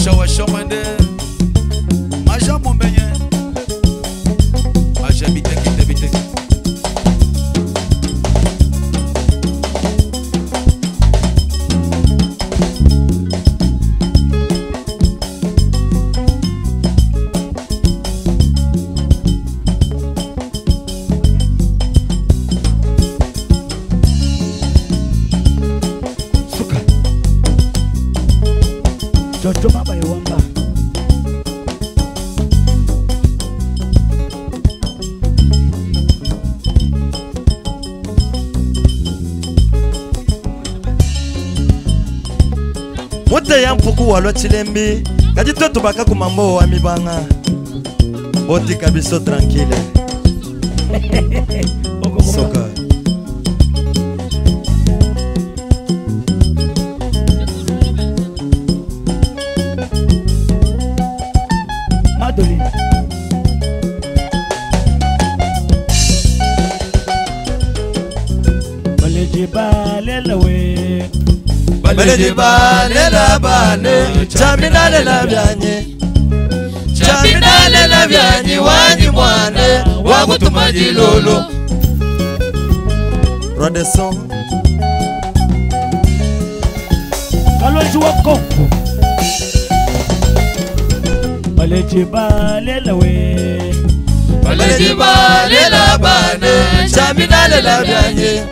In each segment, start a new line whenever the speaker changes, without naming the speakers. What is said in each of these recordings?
Maja wa shomwende. Maja mumbenye. Maja biteki biteki.
Suka. Jojo baba yewamba.
Mute ya mpuku walwa chilembi kadi twetu bakakumambo wa mibanga botika biso tranquille. Soka.
Madeline. Baleji balela we.
Baleji balela bane, chaminale la byanye. Chaminale la byanye wanyi mwane, wakutuma jilolo. Roi des sons.
Kalonji wa Kongo. Baleji balela we.
Baleji balela bane, chaminale la byanye.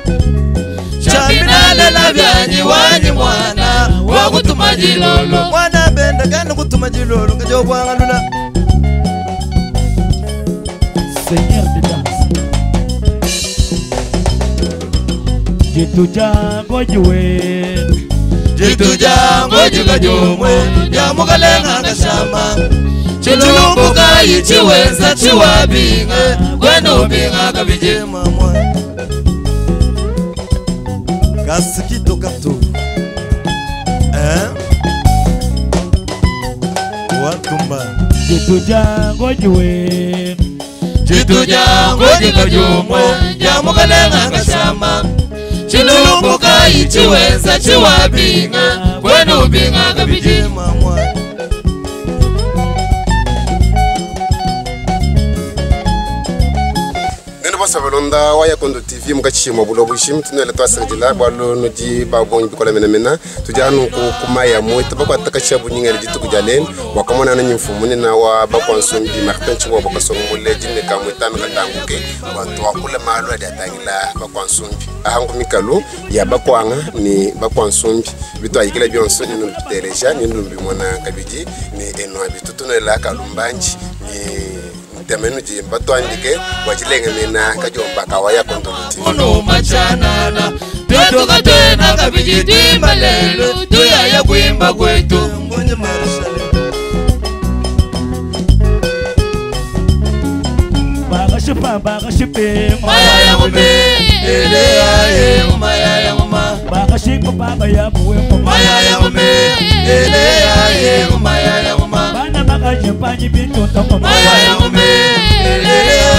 Chaminale la byanyi wanyi mwana, wakutuma jilolo. Mwana benda kandi kutuma jilolo, kajo bwangalula.
Seigneur de danse. Jitu jango jiwe.
Jitu jango jiga jomwe, jamukalenga kashama. Chilumbuka yichiweza chiwabinge, kwenu binga kabije mamwa. Kasikito kato. Hein? Watumba.
Jitu jango jiwe.
Jitu jango jiga jomwe, jamukalenga kashama. Chilumbuka yichiweza chiwabinga, kwenu binga kabije mamwa.
Sabalonda wa Yakondo TV mukachishimwa bulo bushim tunele twasangila bwalo nudi babonyi bikola mena mena tujanu ku kumaya moto bakwatakasha bunyingere dituku dia lelo wakamona na nyimfumu nina wa bakwansumbi Martin Chibwa bakasongole jine kamwe tano katanguke watu wakula malo adi atangila bakwansumbi ahangu mikalu ya bakwanga ni bakwansumbi bitu ayikila byonso ni nubitereja ni nubimona kabidi ni enwa bitu tunela kalumbanji ni temenu jimba twandike wachilenga mena kajomba kawaya kondoluti
ono machanana twetu katena kabiji timba lelo tuyaya kuimba kwetu mbonye marshal
Bagashipa bagashipe
maya ngumbe ele aye maya nguma
bagashipa baba ya buwe
maya ngumbe ele aye maya nguma
bana bagashipa nyibitu toko
maya ngumbe ele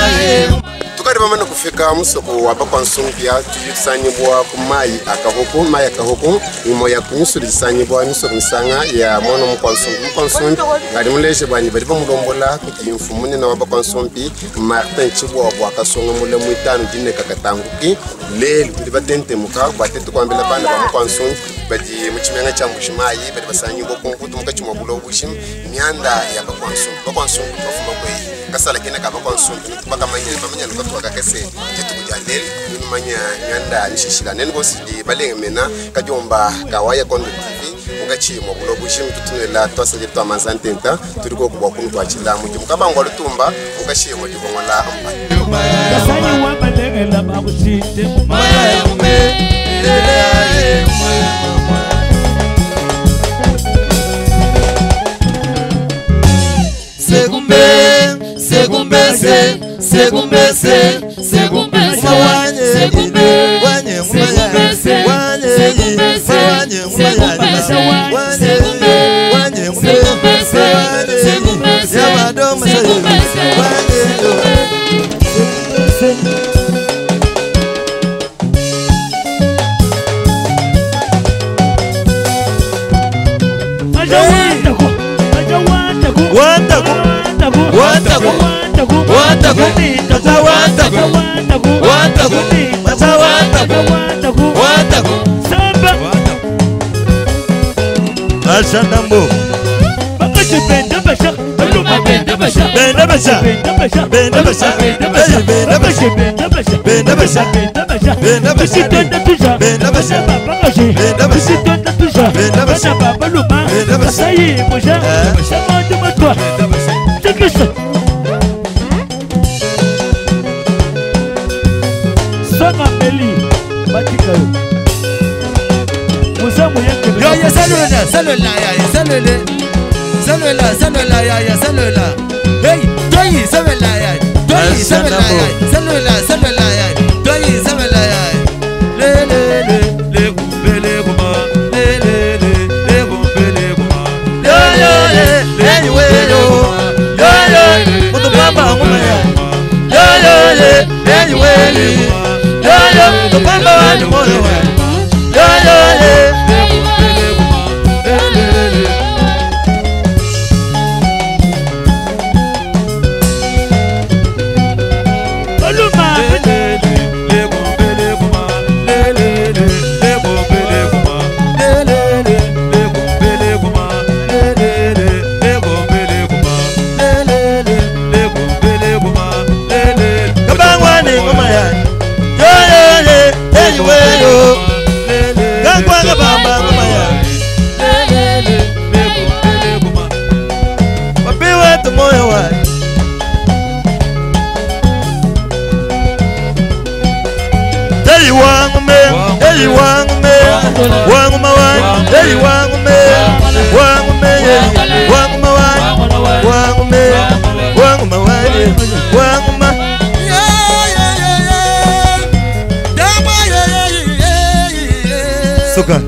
aye
tukari bamana kufika musoko wa bakwansumbya tuyisanyibwa ku mayi akahoko mayi akahoko nyuma ya kunyusulisanyibwa misoko misanga ya mwana mukwansumbi mukwansumbi ngari muleshe bwanyi bali bamulombola kuti mfumu nina wa bakwansumbi Martin Chibwa bwakasonga mule mwitano jine kakatanguki lelo tuli batentemuka batete kwambila bana ba mukwansumbi badi muchimenga cha mbujimayi bali basanyibwa kunkutu mukachimwa bulo bushim myanda ya bakwansumbi bakwansumbi bafuma kweyi kasala kena ka bakwansumbi bakamanya bamanya nukatwa kakese jituku dia lelo nimanya nyanda nshishila nene bosi di balenga mena kajomba kawaya Kondo TV mukachimwa bulo bushim tutunela twasanje twa manzantenta turi ko kubwa kunu twachila muji mukabangwa lutumba mukashimwa dibongola mpa
kasanyi wa balenga bakushite
maya ngumbe ele aye maya Segumbe, segumbe, se, segumbe, se, segumbe, se, segumbe, segumbe, se, segumbe, se, segumbe, se, segumbe, se, segumbe, se, segumbe, se, segumbe. Wantaku. Wantaku. Wantaku. Maza wantaku. Wantaku. Maza wantaku. Wantaku.
Samba.
Ashanambo. Benda basha. Benda basha. Benda basha. Benda basha. Benda basha. Benda basha. Benda basha. Benda basha. Benda basha.
Sanga Meli, Batika. Musa Muyeke.
Yo, yo, salula, salula, ya, salula. Salula, salula, ya, ya, salula. Hey, toyi, salula, ya. Toyi, salula, ya. Salula, salula, ya. Toyi, salula, ya. Le, le, le, le, kumbe, le, kuma. Le, le, le, le, kumbe, le, kuma. Yo, yo, le, le, we, yo. Yo, yo, mutu pamba, nguma, ya. Yo, yo, le, le, we, le. Yo, yo, mutu pamba, wa, moyo, wa. Yo, yo, le. Suka.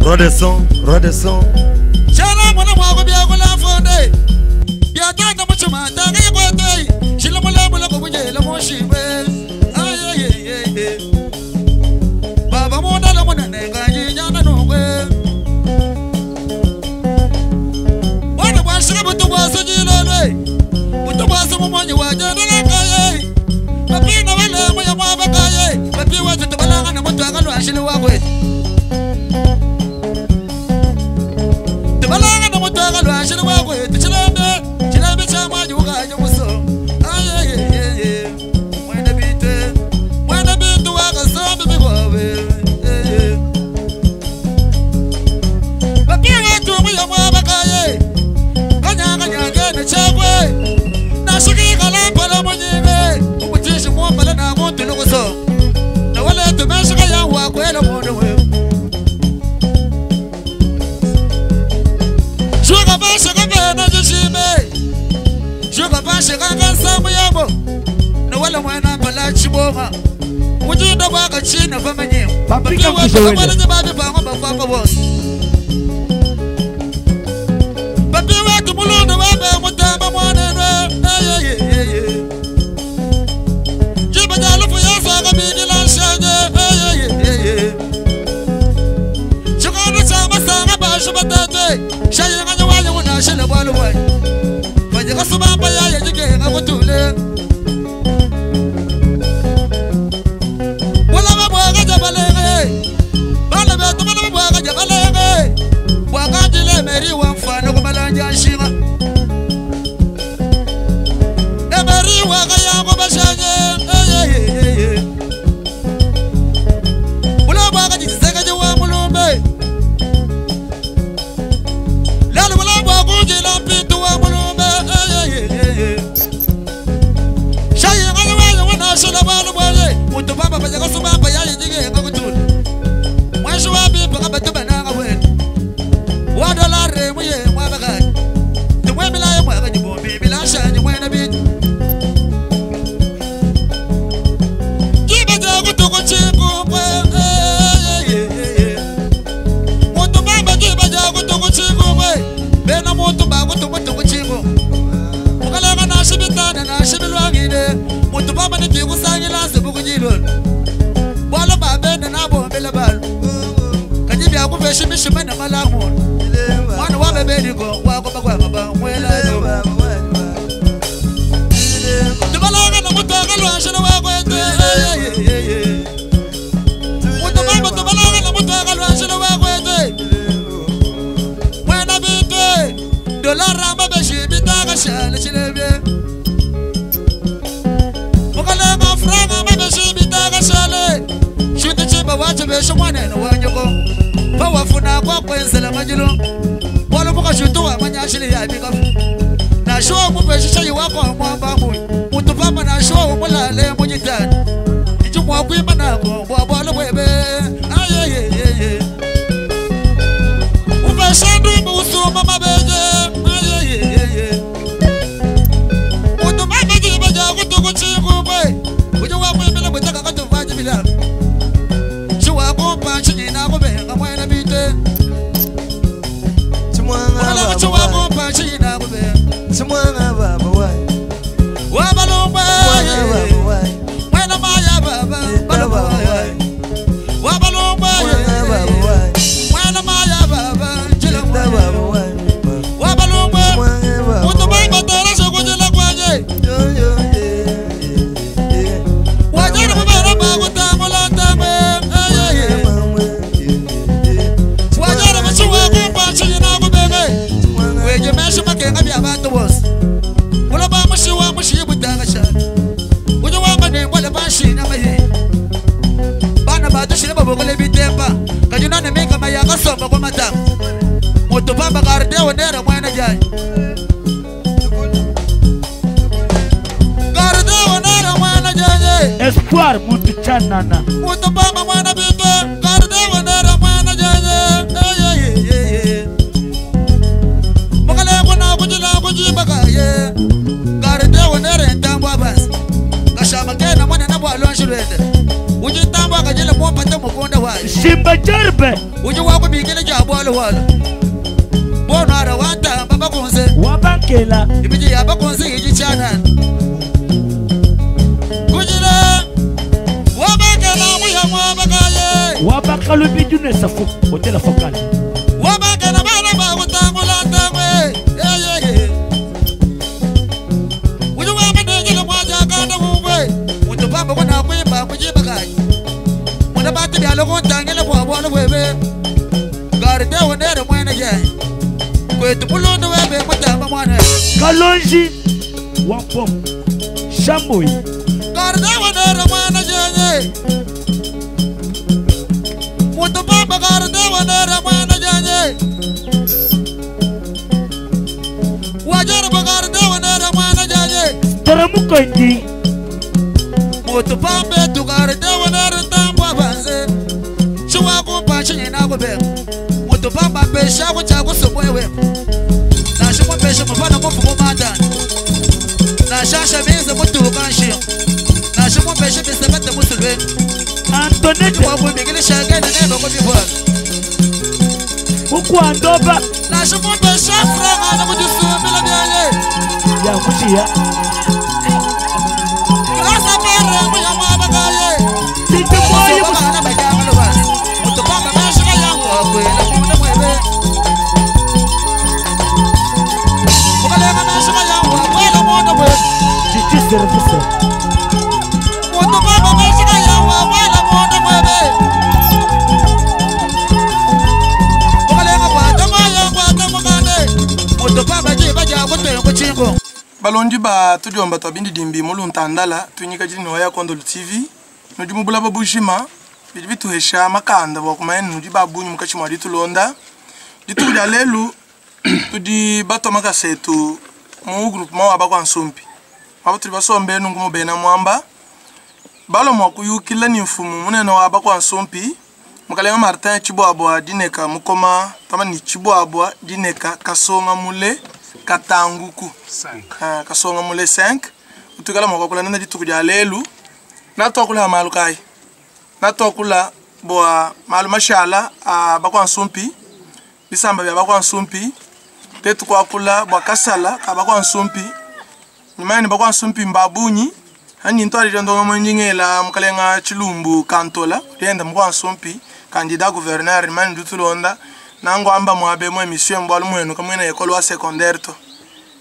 Roi des sons, roi des sons.
Mupeshimishimene malamu mwana wa bebeliko wakobakwamaba mwelayo tubalanga namutwaka lwashilo wakwete mutubamba tubalanga namutwaka lwashilo wakwete mwena bitwe dolaramba beshibitaka shale shilebye mukalenga franga mabeshibitaka shale shuti chiba wacho besho mwanene wanyoko bawafuna kwakwenzela majilo walomuka shuti wamanyashili yabikafu nashuwa mupeshishayi wako mwamba muyi mutupamba nashuwa umulale mujitani ichimwakwima nako bwabwalo bwebe ayeyeyeye upeshandumbi usuma mabeje ayeyeyeye mutupamba jiba jakutukuchikubwe ujo wakwimila bwetaka katuvajibila chiwakumpa chinyina kubenga mwena bite mukalaka chiwakumpa chinyina kubenga
Simwanga baba wa
wabalumba
Simwanga baba wa
mwena maya baba
Baba wa
wabalumba
Simwanga baba wa
mwana maya baba njila
Baba wa
wabalumba
Simwanga baba
mutubamba terashe kujila kwanye
Yo yo yeah
wajana mubera bakutangula ntangwe ayeye wajana bashiwakumpa chinyina kubenge wejemeshe makenga bya bantu bose uloba mushiwa mushibutanga shana ujo wamba nengwale bashinya maye bana batushile babokole bitemba kajunane mikama yakasomba kwa matama mutupamba kardewo nera mwena jai kardewo nera mwena jaye
Espoir muntu chanana.
mutupamba mwana bitwe kardewo nera mwana jaye eyeyeyeye mukaleko na kujila kujibakaye kardewo nera ntambwa basi kashama kena mwana nabwalonshilwende ujitambwa kajile mumpate mukunda wayo
Simba jerbe.
uji wakubikile jabwalo walo bonwara wantamba bakunze
Wabankela.
imiji yabakunze iji chanana kujile wabakela muya mwabakaye
Wabakalubi dune safu. Hotel focal.
wabakela bana bakutangula ntangwe eyeye uji wabanengile mwajakanda bungwe mutupamba kunakwimba kujibakaye muna bati byalo kuntangile bwabwalo bwebe gardewo nere mwene jaye kwetu mulundu webe mutamba mwana
Kalonji. Wampom. Shambui.
gardewo nere mwana jenye mutupamba gardewo nere mwana jenye wajarba gardewo nere mwana jenye
Taramukondi.
mutupambe tugardewo nere ntambwa banze chiwakumpa chinyina kubenga mutupamba pesha kuchakusumwewe nashimupesha mufana mufumu mandani nashasha bize mutuka nshingo nashimupesha bisebete musulweni
Antonette.
chiwakumbikilishakene nebakobibwana
Ukwandoba.
nashimupesha frangana kujisumbila byaye
Ya mushiya.
grasa peremu yamwabakaye
Titi moyi.
bana bajangalobasi mutupamba meshika yangu wakwela munda mwebe mukalenga meshika yangu wakwela munda mwebe
Titi service.
mutupamba meshika yangu wakwela munda mwebe mukalenga kwata moyo kwata mukande mutupamba jiba jakutengu chingo
Balondi ba tudiomba twa bindidimbi muluntandala tunyika jili noya Kondolo TV nudi mubulaba bushima bidi bituhesha makanda bwa kumanya nudi babunyi mukachi mwa ditulonda dituku dia lelu tudi batwa makasetu mu groupement wa bakwa nsumpi abo tuli basombe nungu mubena mwamba balo mwa kuyukila ni mfumu munene wa bakwa nsumpi mukalenga Martin Chibwabwa dineka mukoma tama ni Chibwabwa dineka kasonga mule katanguku kasonga mule 5 utukala mwakakula nene dituku dia lelu natwakula malu kai natwakula bwa malu mashala a bakwa nsumpi bisamba bya bakwa nsumpi tetu kwakula bwa kasala ka bakwa nsumpi nyuma ni bakwa nsumpi mbabunyi hani ntwalile ndonga mwenyingela mukalenga chilumbu kantola lienda mukwa nsumpi Candidat gouverneur mani dutulonda nangwamba mwabe mwe mission mbwalu mwenu kamwena ekolo wa secondaire to.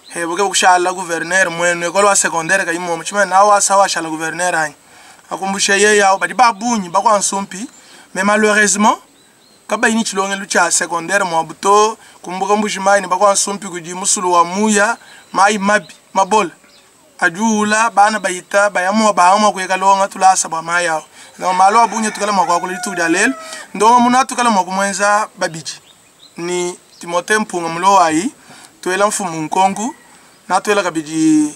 Hebuke kushala gouverneur mwenu ekolo wa secondaire kayimo muchima nawo asawa shala gouverneur anyi. Akumbushe yeye awo badi babunyi bakwa nsumpi mais malheureusement kabaini chilongelo cha secondaire mwabuto kumbuka mbujimayi bakwa nsumpi kudi musulu wa muya mai mabi mabola ajuula bana bayita bayamua baamua kuyeka longa tulasa bwa mai awo donc malo abunye tukala mwa kwakula dituku dia lelo ndonga munu atukala mwa kumwenza babidi ni Timothée Mpunga mulowayi tuela mfumu nkongu natuela kabidi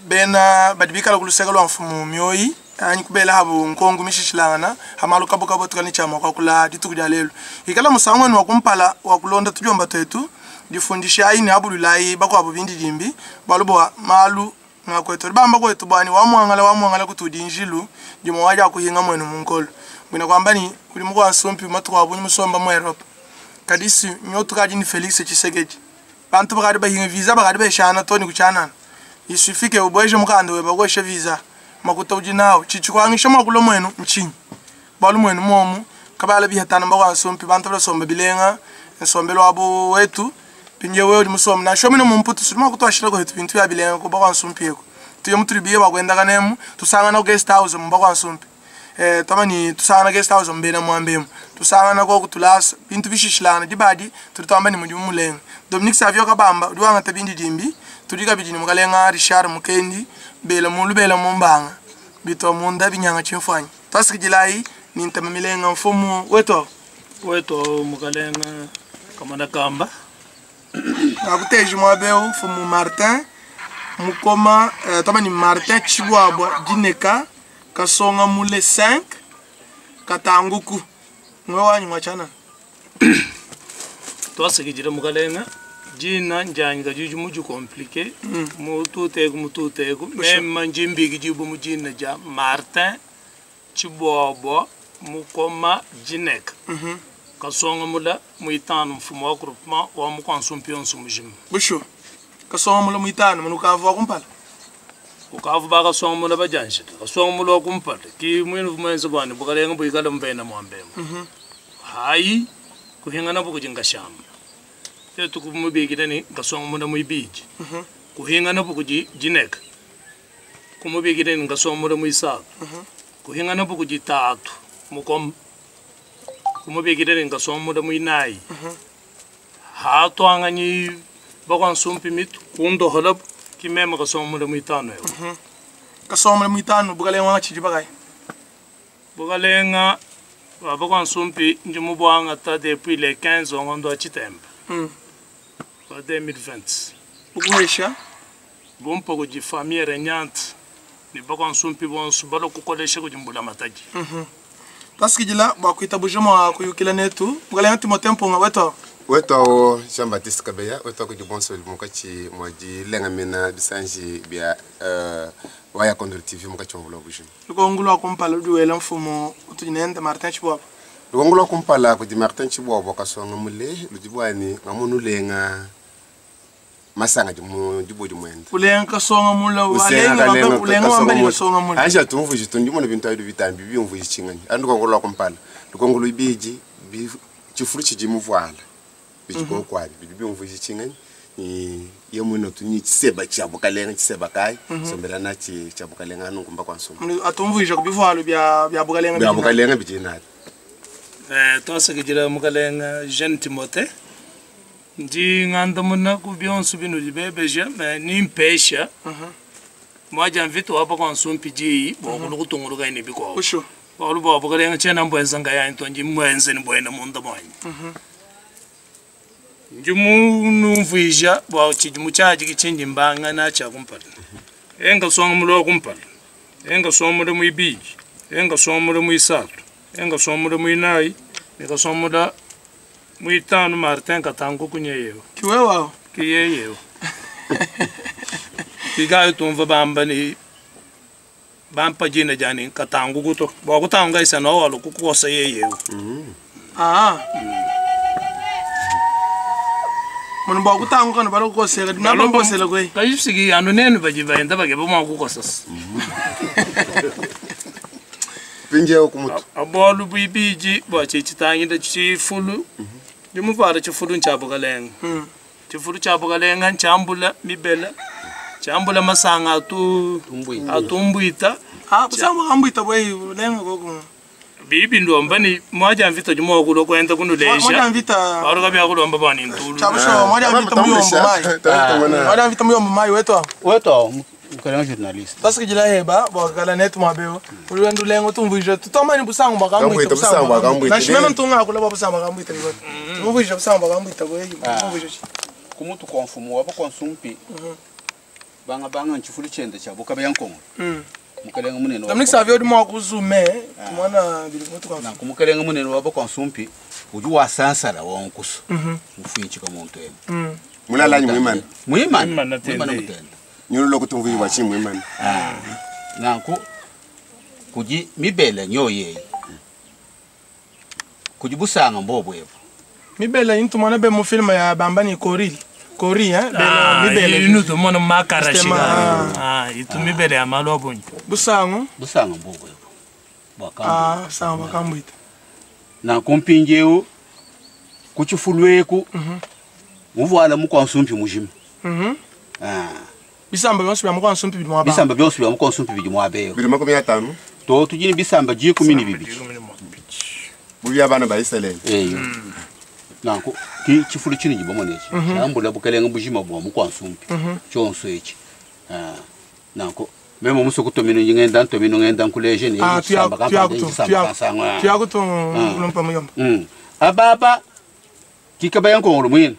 bena badi bikala kuluseka lwa mfumu myoyi anyi kubela habo nkongu mishishilangana hamalu kabo kabo tukala ni chama kwakula dituku dia lelo ikala musango wa kumpala wa kulonda tujomba twetu difundisha ayi ni abululayi bakwabo bindi dimbi balubo malu ngakwetu bamba kwetu bwani wamwangala kutudi njilu dimo waja kuhinga mwenu munkolo bwina kwamba ni uli mukwa nsumpi matuko abunyi musomba mu Europe kadisi nyotu kadi ni Felix Tshisekedi bantu bakadi bahinga visa bakadi beshana toni kuchanana isifike ubweje mukando we bakweshe visa makuta uji nawo chichikwangisha makulo mwenu nchinyi balu mwenu momu kabala bihatana bakwa nsumpi bantu basomba bilenga nsombelo abo wetu pinje wewe uli musoma na shomi no mumputu sulima kutwashira ko bintu ya bilenga ko bakwa nsumpi eko tuye mutulibiye bakwenda kanemu tusanga na guest house mu bakwa nsumpi tamani tusanga na guest house mbena mwambemu tusanga na ko kutulasa bintu bishishilana dibadi tulitamba ni mudimu mulenga Dominique Savio Kabamba udiwanga tabindi dimbi tulika bijini mukalenga Richard Mukendi bela mulubela mumbanga bitwa munda binyanga chimfanyi twasikijilai ni ntama milenga mfumu weto
weto mukalenga kamana kamba
akuteji mwabeo mfumu Martin mukoma tamani Martin Chibwabwa Dineka kasonga mule 5 katanguku mwe wanyu mwachana
twasikijira mukalenga jina njanga juju muju compliqué mututeko mema njimbiki jibu mujina ja Martin Chibwabwa mukoma Dineka kasonga mula muitano mfumo wa groupement wa mukwansumpi yonso mujima
busho kasonga mula muitano munukavu wakumpala
ukavu bakasonga mula bajanshita kasonga mula wakumpala ki mwinu mwenzi bwani bukalenga buikala mvena mwambemo hayi kuhingana bukujinga shamba tetu kumubikira ni kasonga mula muibiji kuhingana bukuji jineka kumubikira ni kasonga mula muisatu kuhingana bukuji tatu mukom kumubikira ni kasonga mula muinayi hatwanganyi bakwansumpi mitu kundohola kimema kasonga mula muitano ewo
kasonga mula muitano bukalenga wangachiji bakayi
bukalenga bakwansumpi njimubwanga ta depuis le 15 ongondo achitemba wa 2020
bukuhesha
bumpa kuji famille regnante ni bakwansumpi bonso balokukolesha kujimbula mataji
tasikijila bwakwita bujuma kuyukila netu bukalenga Timothée Mpunga weto
weto Jean Baptiste Kabeya weto kudi bonso mukachi mwaji lenga mena bisanji bya waya Kondolo TV mukachi mvula bujuma
lukongulu akumpala udiwela mfumo utujinenda Martin Chibwabwa
lukongulu akumpala kudi Martin Chibwabwa kasonga mule ludibwani ngamunu lenga masanga dimu dibodi mwenda
ulenga kasonga mula walenga ulenga wambani kasonga mula
anja tumvuji tundimona bintu abidu bitambi byumvuji chingani andu kongolo akumpala lukongulu ibiji chifuru chijimuvwala bijiko kwabi byumvuji chingani ni yemuno tunyi chiseba chabukalenga chiseba kai sombela na chi chabukalenga nungumba kwansoma
atumvuja kubivwalo bya bya bukalenga
bya bukalenga bijinali
twasikijira mukalenga Jean Timothée ndi nganda muna ku byonso bino dibebeja nimpesha mwaja mvitu wapa kwansumpi ji bokulu kutunguluka ini bikwawo
usho
balu bwa bukalenga chena mbwenza ngaya ntonji mwenze ni bwena munda mwanyi njimumvwija bwa chidimu chaji kichinji mbanga na cha kumpala enga songa mulo kumpala enga songa mulo muibiji enga songa mulo muisatu enga songa mulo muinai enga songa mulo muitano Martin katangu kunyeyewo
kiwewa
kiyeyewo ikayo tumva bamba ni bampa jina jani katangu kuto bwa kutanga isa no walo kukosa yeyewo
Munu bwa kutangu kano balo kukosela dinaba kukosela kwe
kayisiki anu nenu bajibaenda bageba mwa kukosasa
Pinjewo kumutu.
Abwalu bwibiji bwa chechitangida chifulu. Ndimuvara chifulu nchabukalenga. Chifulu chabukalenga nchambula mibela. Chambula masanga atu atumbwita.
Ah, busango bwakambwita bwei lenga koko.
Bibi ndomba ni mwaja mvita jumo kulo kwenda kunuleja.
Mwaja mvita.
Baruka bya kulomba bani ntulu.
Chabusho mwaja mvita muyombo mai. Mwaja mvita muyombo mai wetu.
Wetu mukalenga journalist.
Tasikijila heba bwakala netu mwabeo. Ulwendu lengo tumvuje tutomani busango bwakambwita
busango bwakambwita.
Nashimema ntunga kula bwa busango bwakambwita bwei. Tumvuje busango bwakambwita bwei. Tumvuje.
Kumutu kwa mfumo wapo kwa nsumpi. Banga banga nchifulu chende cha bukabe yankongo. Mukalenga munene.
Dominique Savio di mwa kuzume tumwana bili mutu kwa
mfumo. Kumukalenga munene wapo kwa nsumpi uju wa sansara wa nkusu. Mufinchi kama muntu emu.
Mulala ni mwimana.
Mwimana. Mwimana mutende.
Nyurulo kutumvuje wachi mwimana.
Nanku kuji mibele nyoye. Kuji busanga mbobwevo.
Mibele intu mwana be mu film ya Bambani Koril. Kori eh bela mibele
inu tumona makara shiga. Ah itu mibele ya malo abonye.
Busango.
Busango mbobwevo. Bwakambu.
Ah busango bwakambwita.
Na kumpinjeu kuchifulweku. Muvwala mukwa nsumpi mujima.
Bisamba byonse bya mukwa nsumpi bidimwa ba.
Bisamba byonse bya mukwa nsumpi bidimwa beyo.
Biri 50.
To tujini bisamba 12.
Buya bana ba Israel.
Eyo. Nanku ki chifulu chini jibomonechi. Chambula bukalenga bujima bwa mukwa nsumpi. Chonso echi. Nanku memo musokutomino ngenda ntomino ngenda nkuleje ni
samba kamba samba samba. Tuyakuto kulompa muyomba.
Ababa kikaba yankongolo mwina.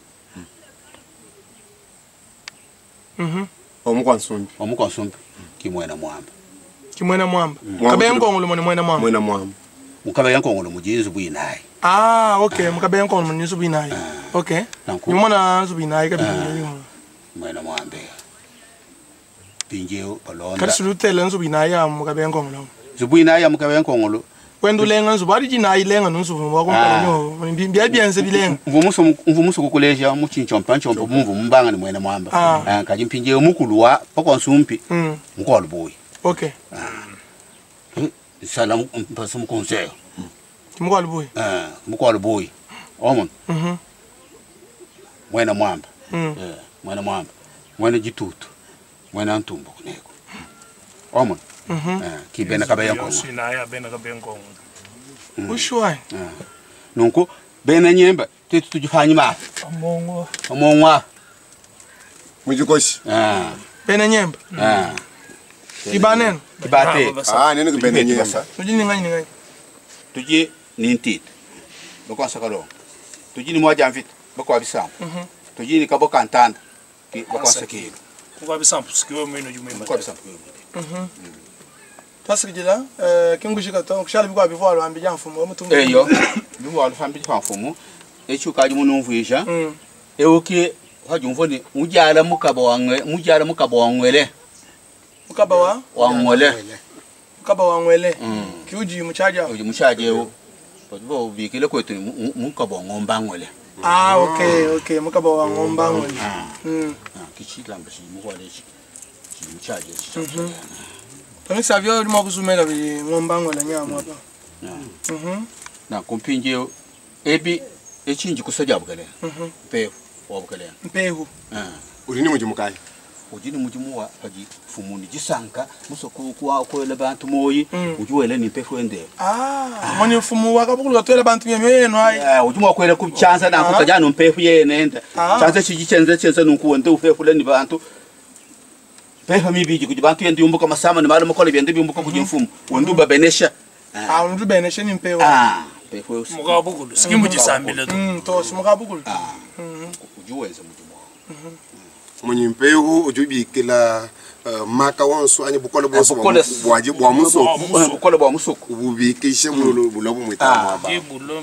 Omukwa nsumpi.
Omukwa nsumpi kimwena mwamba.
Kimwena mwamba. Kabe yankongolo mwana mwena mwamba.
Mwena mwamba.
Mukabe yankongolo mujinzu bwinayi.
Ah, okay, mukabe yankongolo mujinzu bwinayi. Okay. Nyumona nzu bwinayi kabi.
Mwena mwambe. Pinjeo balonda.
Kali sulutele nzu bwinayi ya mukabe yankongolo.
Nzu bwinayi ya mukabe yankongolo.
Wendulenga nzu bali jinayi lenga nzu wakompala nyo. Mbya byenze bilenga.
Mvumuso kukuleja muchinchompa nchompa mumvu mbanga ni mwena mwamba. Kaji mpinjeo mukulu wa pakwa nsumpi. Mukwa lubuyi.
Okay.
Sala mpasa mukonzeo.
Mukwa lubuyi.
Mukwa lubuyi. Omon. Mwena mwamba. Mwena mwamba. Mwena jitutu. Mwena ntumbo kuneko. Omon. Kibena kabe yankongo.
Sinaya bena kabe yankongo.
Ushwai.
Nunku bena nyemba tetu tujifanye mafi.
Amongo.
Amongo.
Mujikoshi.
Bena nyemba. Ibanen.
Ibate.
Nini kubena nyemba.
Tujini ngani ngani.
Tuji nintita. Bakwa sakalonga. Tuji ni mwaja mvita. Bakwa bisambo. Tuji ni kaboka ntanda. Bakwa sakilo.
Bakwa bisambo sikiwe mwino jumwe.
Bakwa bisambo kiwe.
Tasikijila kingushika to kushala bikwa bivwalo ambija mfumo mutungu.
Eyo. Bivwalo ambija mfumo. Echu kaji munumvuisha. Ewoki hajumvoni mujala mukaba wangwe mujala mukaba wangwele.
Mukaba wa?
Wangwele.
Mukaba wangwele. Kiuji muchaja.
Uji muchaje wo. Bo bikile kwetu mukaba ngomba ngwele.
Ah okay okay mukaba wa ngomba ngwele.
Kichilamba shi mukwale shi. Muchaje shi.
Dominique Savio uri mwakuzumela bi ngomba ngwele nyamwa pa.
Na kumpinje ebi echinji kusaja bukale. Mpehu wa bukale.
Mpehu.
Uri ni mujimukai.
Ujini mujimu wa paji fumuni jisanka musoko kwa kwele bantu moyi ujuwele ni mpehu ende.
Mwani mfumu wakabukulu twele bantu nyemyo yenu ai.
Ujumu kwele ku chanza na kukaja no mpehu yene ende. Chanza chiji chenze chenze nunku wende ufefule ni bantu. Pefa mibiji kuji bantu yende yumbuka masama ni malo mukole byende byumbuka kuji mfumu. Wendu babenesha.
Undu benesha ni mpehu.
Mpehu.
Mukabukulu sikimu jisambile to.
To simukabukulu.
Ujuweze mujimu.
Munyi mpehu ujubikila maka wonso anyi bukole bonso bwaji bwa musoko.
Bukole bwa musoko.
Ububikishe bulobo mwitama ba.
Ibulo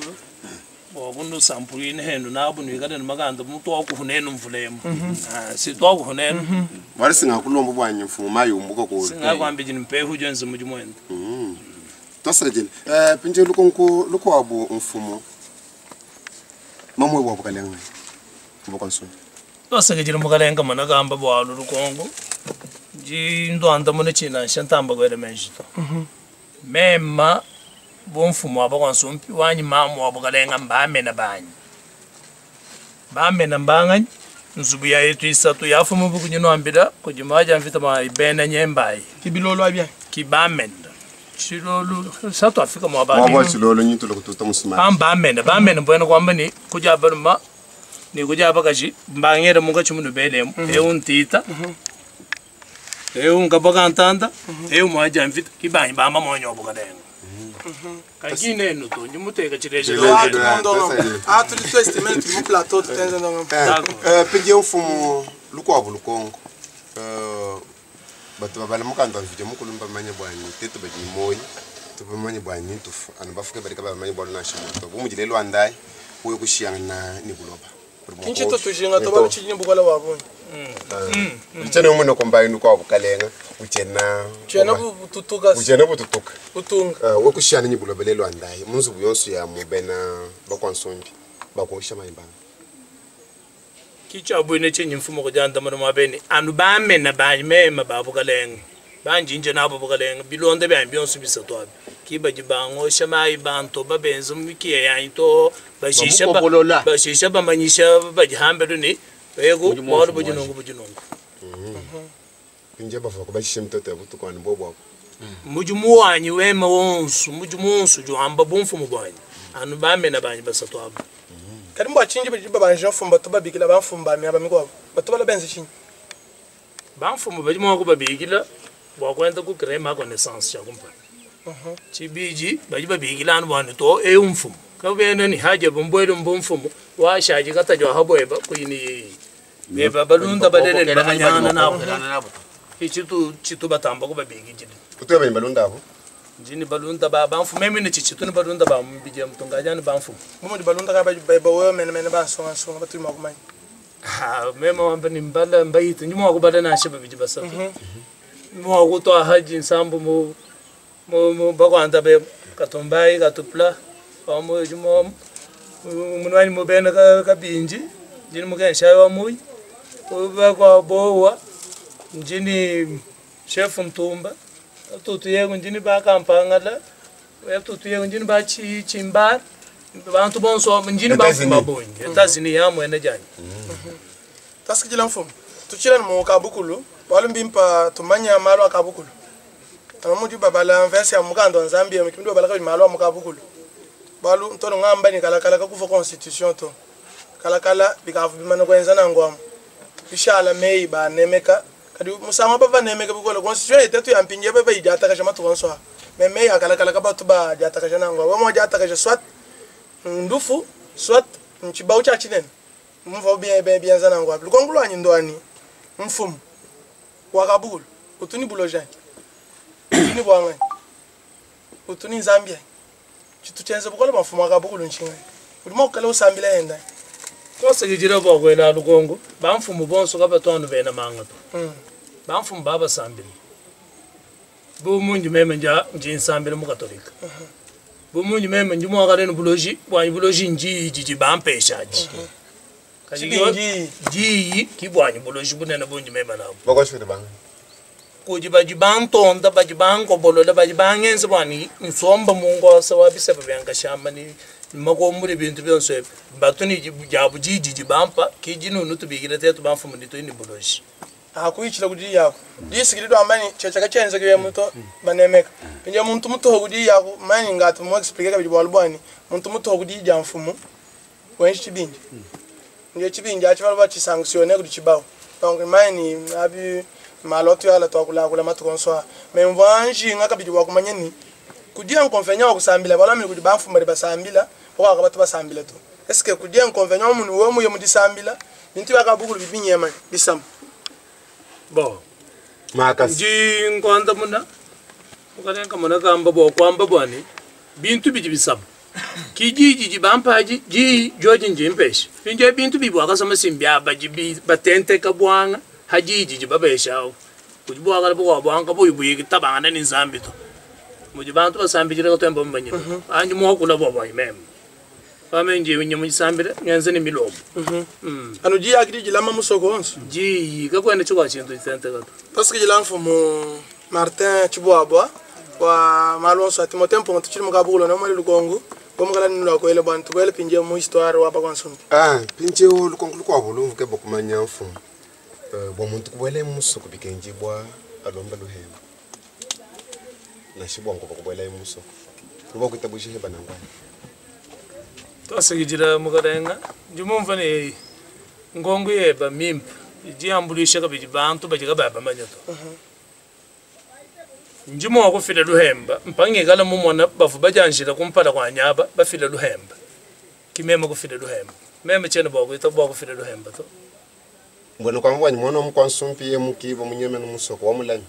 bobuno sampuli henu nabu nikade makanda mutu wakuhunenu mvulemo. Si twakuhunenu.
Bali singakulomba bwanyi mfumo mayumbuka ko.
Singakwambi jini mpehu jenze mujimwende.
Tasajele. Pinje lukonko lukwabu mfumo. Mamwe bwa bukalenga. Bukonso.
Twasakejele mukalenga managamba bwalu lukongo. Ji ndwanda mune china shantamba kwele menjito. Mema Bomfumu wa bakwansumpi wanyi mamu wa bukalenga mbamena banyi bamena mbanganyi nzubu ya yetu isatu yafumu bukunyinwambila kudi maja mvita ma ibena nyembayi
Kibilolo abia.
Kibamenda chilolu satu afika mwa
Mwabwa
bamena
chilolo nyitulo kututa musumari.
Ambamena bamena mbwena kwamba ni kuja baluma ni kuja bakaji mbangere munga chimunu belemu eu ntita eu ngaboka ntanda eu mwaja mvita kibanyi bamba mwonyo bukalenga kakine nuto nyimuteka chileje.
Chileje.
Ah, tu Ah, tu tu estimé tu mu plateau tu tenza ndongo.
Pidi mfumu lukwabu lukongo. Bato babala mukanda mvide mukulumba manye bwani tetu badi moyi tubamanye bwani tufu anu bafuke barika bamanye bwalo nashimuto bumujile lwandai uye kushiyana ni buloba.
Kinchi to tujinga to balu chijini bukola wabonye.
Uchene umuno kombaini kwa bukalenga uchena
Chena bututuka.
Uchena bututuka.
Butunga.
We kushiyana ni buloba lelo andai munzubu yonso ya mubena bakwansombi bakosha mayimbanga.
Kicha bwine chenyi mfumo kujanda mano mabeni anu bamena banyimema babukalenga banjinje nabo bukalenga bilonde byanyi byonso bisatu abi kibaji bangosha mayi banto babenza mumikiya yanyi to bashisha
Bamukobolola.
Bashisha bamanyisha bajihambelu ni ego
Muji
bwalo
mwofu
bujinongo bujinongo.
Pinje bavuka bashishe mtoto ya butuku anu bobwako.
Muji muwanyi wema wonso muji muonso juhamba bumfumu bwanyi anu bamena banyi basatu abo.
Kadi mbwa chinji badi babanja mfumba to babikila bamfumba mi abamikwabo. Bato bala benze chinji.
Bamfumu badi mua kubabikila bua kuenda ku créer connaissance cha kumpala chibiji badi babikila anu bwani to eu mfumu kabena ni haja bumbwele mbumfumu washaji katajwa habweba kuyini beba balunda balele bamanyana nabo ichitu chitu batamba kubabikijile.
Kutuya banyi balunda abo.
Njini balunda ba bamfumu meme ni chichitu ni balunda ba mbije mtungajani bamfumu.
Mumu balunda ka ba ba wo mene mene ba songa songa batu makumanya.
Ha meme wamba ni mbala mbayiti ndimo wakubala nashe babiji basatu mwa kutwa haji nsambu mu mu mu bakwanda be katumbai katupla pamu jumo munwani mubene ka kabinji njini mukensha wa muyi bakwa bowa njini chef ntumba tutu yego njini bakampangala tutu yego njini ba chi chimbar bantu bonso njini ba
Etazini.
babonye etazini yamwene janyi.
Tasikijila mfumu. Tuchila mu kabukulu, balu mbimpa tumanya malo akabukulu. Tamamuji babala verse ya mukando wa Zambia mikimdu babala ka malo mukabukulu. Balu ntono ngamba ni kala kala kufa constitution to. Kala kala bikavu bimana kwenza na ngwamu. Bishala mei ba nemeka kadi musanga bava nemeka bikola constitution etetu ya mpinje baba ijata kasha matukonso. Me mei akala kala kabatu ba jata kasha na ngwa. Wamo jata kasha swat ndufu swat nchibau cha chinene. Mva bien bien bien zana ngwa. Lukongulo anyi ndwani mfumu wakabulu utuni bulojani utuni bwangani utuni Zambia chitu chenze bukola mafumu wakabulu nchinga ulimo kala usambila yenda.
Kosekijila bwakwela lukongo bamfumu bonso kabatwanu bena manga to bamfumu babasambile bumunji meme nja njinsambile mu katolika bumunji meme njimwakaleni buloji bwanyi buloji njiyi jiji bampeshaji.
Chibinji.
Jiyi kibwanyi buloji bunene bunji meme nabo.
Bakwashuri banga.
Kuji baji bantonda baji bangobolola baji bangenza bwani nsomba mungosa wabiseba byankashamba ni makomule bintu byonse ebi batuni jabu jijiji bampa kijinunu tubikile tetu bamfumu nitu ni buloji.
Akuichila kudi yako disikilidwa amani chechaka chenze kiwe muto banemeka pinje muntu muto kudi yako mani ngati mu explique kabili bwalu bwani muntu muto kudi ja mfumu wenshi chibinji ndiye chibinji achi balu bachisanctionner kudi chibao donc mani abi maloto yala twakula kula matukonswa mais mvanji ngakabili wakumanya ni kudi inconvénient wa kusambila bala mi kudi bamfumu bali basambila bwa kabatu basambila to est-ce que kudi inconvénient munu we muye mudisambila bintu yakabukulu bibinyema bisam
Bon
Makasi.
nji nkwanda muna ukalenka muna kamba bwa kwamba bwani bintu biji bisaba kijiji bampaji ji joji njimpesha pinje bintu bibwakasoma simbyaba jibi batenteka bwanga hajiji babeshawo kujibwakala bwa bwanga buyibuyiki tabangana ni nzambi to muji bantu basambijira katemba mbanyira anji muhakula bwa bwa imeme pamenje winye mujisambira ngenze ni milomo.
Anu ji akidi jilama musoko onso
ji kakwenda chikwa chintu chitenteka to
parce que jila mfumu Martin Chibwabwa Bua malu onso a Timote Mpunga tutshidi mukabukulo ne mwele lukongu bomukala ninu lwa kwele bua tukwele pinje mu histoire wa bakwa nsumbi.
Ah, pinjeo lukongo lukwabo lumvuke bokumanya mfumu. Bua muntu kubwela musuku bikenji bwa alomba luhemba. Nashi bwangu bakubwela musuku. Luba kwita bushiheba nangwa.
Twasikijila mukalenga ndimumva ne ngongo yeba mimpa ijiyambulisha kabidi bantu bajika baba manyato. Ndimo wakufila luhemba mpangikala mumona bavu bajanjila kumpala kwa nyaba bafila luhemba kimema kufila luhemba meme chene bwakwita bwakufila luhemba to.
Mbona kwa mbwanyi mwana mukwansumpi ye mukibo munyeme musoko wa mulani.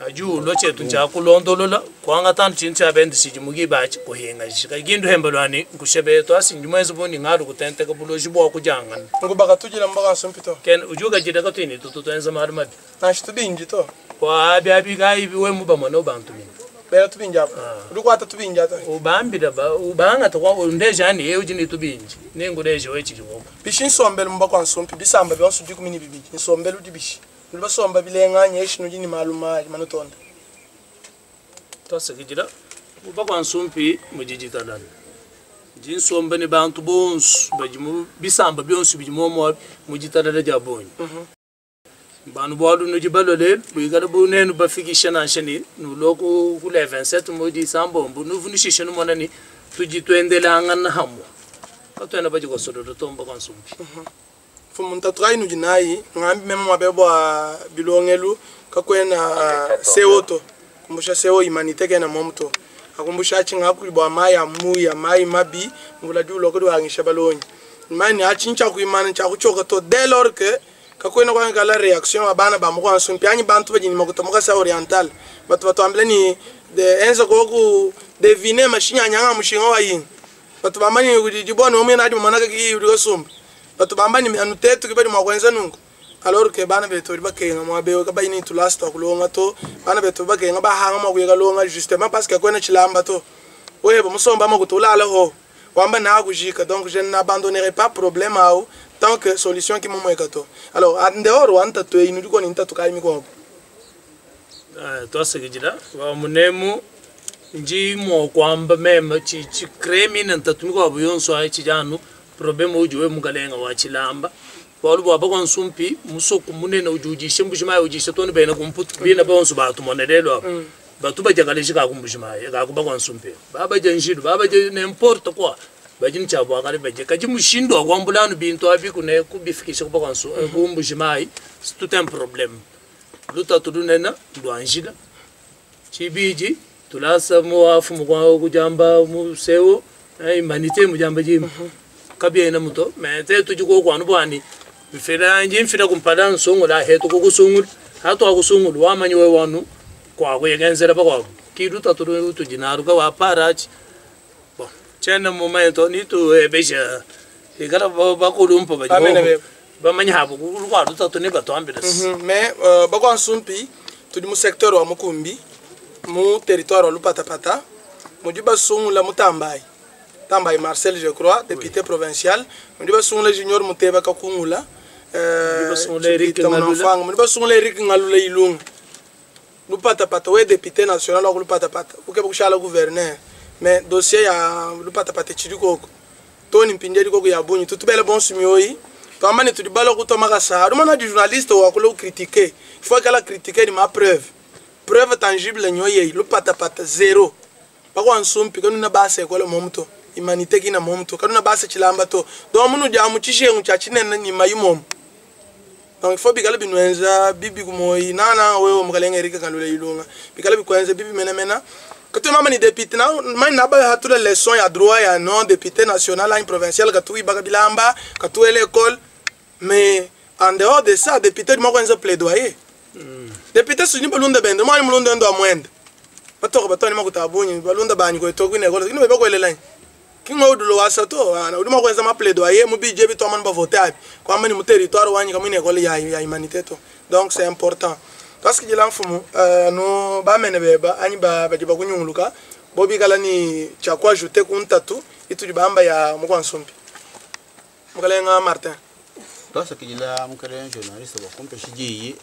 Ajulo chetu nchakulondolola kwanga tanu chintu chabendisiji mukibachi kuhinga shika gindu hemba lwani nkushebeto asi ndimwezi buni ngalu kutenteka buloji bwa kujangana.
Ngubaka tujila mbaka nsumbi to.
Ken ujuka jida katwini tutu twenza malu mabi.
Nashi tubinji to.
Kwa abi abi gai we muba mwana bantu mina.
Bela tubinji apo. Ulukwata tubinji ato.
Ubambira ba ubanga to kwa ndeja ani yewe jini tubinji. Nengu deje we chiji woko.
Bishi nsombele mbaka nsumbi bisamba byonso dikumi bibiji nsombele udibishi. Nulibasomba bilenganya eshinu jini maluma manutonda.
Twasikijila uba kwa nsumpi mujijitalana. Jinsomba ni bantu bonso bajimu bisamba byonso bijimo mujitalala ja bonyi. Banu bwalu nujibalole bwigala bunenu bafikisha nanshani nuloku kule 27 mudi sambombo nuvunishisha numona ni tujitwendelanga na hamu. Katwena bajikosololo tomba kwa nsumpi.
Fumu ntatu kai nujinai ngambi mema mabebo a bilongelu kakwena seoto kumbusha seo imanite kena momto akumbusha achinga kulibwa mai amuya mai mabi mvula julo ko wangisha balonyi mani achincha kuimana cha kuchoka to dès lors que kakwena kwa ngala réaction abana ba mukwa nsumpi anyi bantu bajini makuta sa oriental batu batu ambele ni de enza koku deviner mashinya nyanga mushinga wa yin batu bamani kujibona omwe nadi manaka ki ulikosumba batu bamba ni anutetu kibali mwakwenza nungu alors que bana betu bakenga mwabewe kabayini tulasta kulonga to bana betu bakenga bahanga mwakuyeka longa justement parce que kwena chilamba to weba musomba makutulala ho wamba na kujika donc je n'abandonnerai pas problème au tant que solution ki mumweka to alors en dehors wanta to inu diko ni ntatu kai miko.
Twasikijila wa munemu nji mo kwamba mema chi chi kremi na ntatu miko abuyonso ai chijanu problema ujuwe mukalenga wa chilamba balu bwa kwa nsumpi musoko munene ujujishe mbushima ujishe toni bena kumputu bina bonso batu monelelo abo batu bajakale shika kumbushima ka kuba kwa nsumpi baba janjiru baba je n'importe quoi bajini chabo akale baje kaji mushindo wa kwambulanu bintu abi kune kubifikisha kuba kwa nsumpi kumbushima c'est tout un problème lutatu lunena ndwanjila chibiji tulasa muafu mukwa kujamba museo imanite mujamba jimba kabiena muto me te tujiko kwanu bwani mfela nje mfila kumpala nsongola hetu kukusungula hatu akusungula wamanyi we wanu kwako yegenzera pakwako kilu tatu tujinaruka wa parachi bon chena momento ni tu ebesha ikala bakulumpa
Amene
bajibo bamanya habo kulwa lutatu ne batwambira.
Mais bakwa nsumpi tudi mu secteur wa Mukumbi mu territoire wa Lupatapata mudi basungula mutambai Tambai Marcel je crois député provincial mudi basungula Junior Muteba kakungula
basungula Eric Ngalula.
Mudi basungula Eric Ngalula Ilunga Lupatapata we député national wa Lupatapata uke kushala gouverneur mais dossier ya Lupatapata chidikoko toni mpindi dikoko ya bunyi tutubele bon sumioyi twamani tudi balo kutoma kasa rumana du journaliste wa kulo critiquer il faut qu'elle critiquer ni ma preuve preuve tangible nyoye Lupatapata zéro bakwa nsumpi kanuna base ekole momto imanite kina momto kanuna base chilamba to donc munu ja mu chishengu cha chinene ni mayimomo donc il faut bikala binwenza bibi kumoyi nana wewe mukalenga Erika Kalule Ilunga bikala bikwenza bibi mena mena katu mama ni député na mani na ba hatula leçon ya droit ya non député national en provincial katu ibaka bilamba katu ele école mais en dehors de ça député mo kwenza plaidoyer. Député suni balunda bende mwani mulunda ndo amwende batoko batoni makutabunyi balunda banyi ko to kwine école kino beba kwelelanye kingo udulo wasa to ana uduma kwenza ma plaidoyer mu budget bito man ba voter abi kwa mani mu territoire wanyi kamwe école ya humanité to donc c'est important parce que jila mfumu no ba mene beba anyi ba bajiba kunyunguluka bobikala ni chakwa ajouter ku ntatu itu bamba ya mukwa nsumbi mukalenga Martin.
Twasakijila mukalenga journaliste bakumpe shijiyi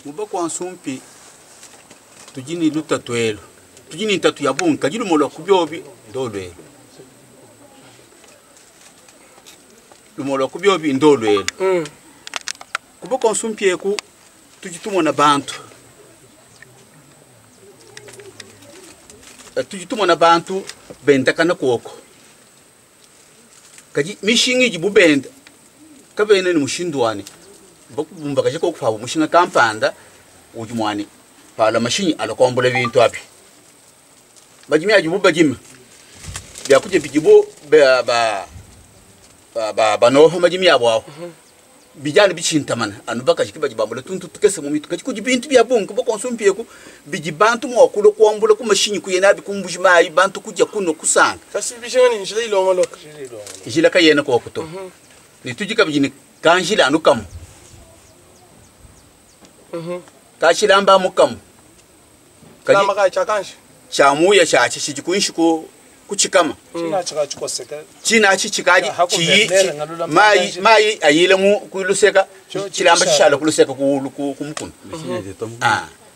muba kwa nsumpi tujini lutatwelo Tudi ne ntatu ya bungi kadi lumue lua ku biobi ndolu elu. Lumue lua ku biobi ndolu elu. Ku bakwa-nsumpi eku tudi tumona bantu. Tudi tumona bantu bendakana kuoko. Kadi mishinga idibu benda kabena ne mushindu wa ne bakubumbakaje koku pabu mushinga kampanda udi muane pala mashinyi alua kuambula bintu abi. Madimi adibu badima biakudia bidibu banowa madimi abu awu bidi anu bitshintamana anu bakaji ke badi bambula tuntu tukese mu mitu. Kadi kudi bintu bia bungi ku bakonsumpi eku bidi bantu mua kulua kuambula ku mashinyi kuya nabi ku mbuji mayi, bantu kudia kunua kusanka.
Kasi bijinga ne njila ilongoloka.
Njila kayena koku to. Ne tudi kabidi ne kanjila anu kamue. Kashilamba amu kamue. Kadi
Chilamba kayi tshiakanji?
Tshia muya tshiatshi tshidi kuinshi ku kutshikama.
China chikachikoseka.
China achi chikadi
Haku
chiyi,
vendere ngalula
mayi,
mpanji.
mayi ayile mu kuluseka,
Cho
chilamba
chishala.
chishala kuluseka ku, ku, ku mukuna.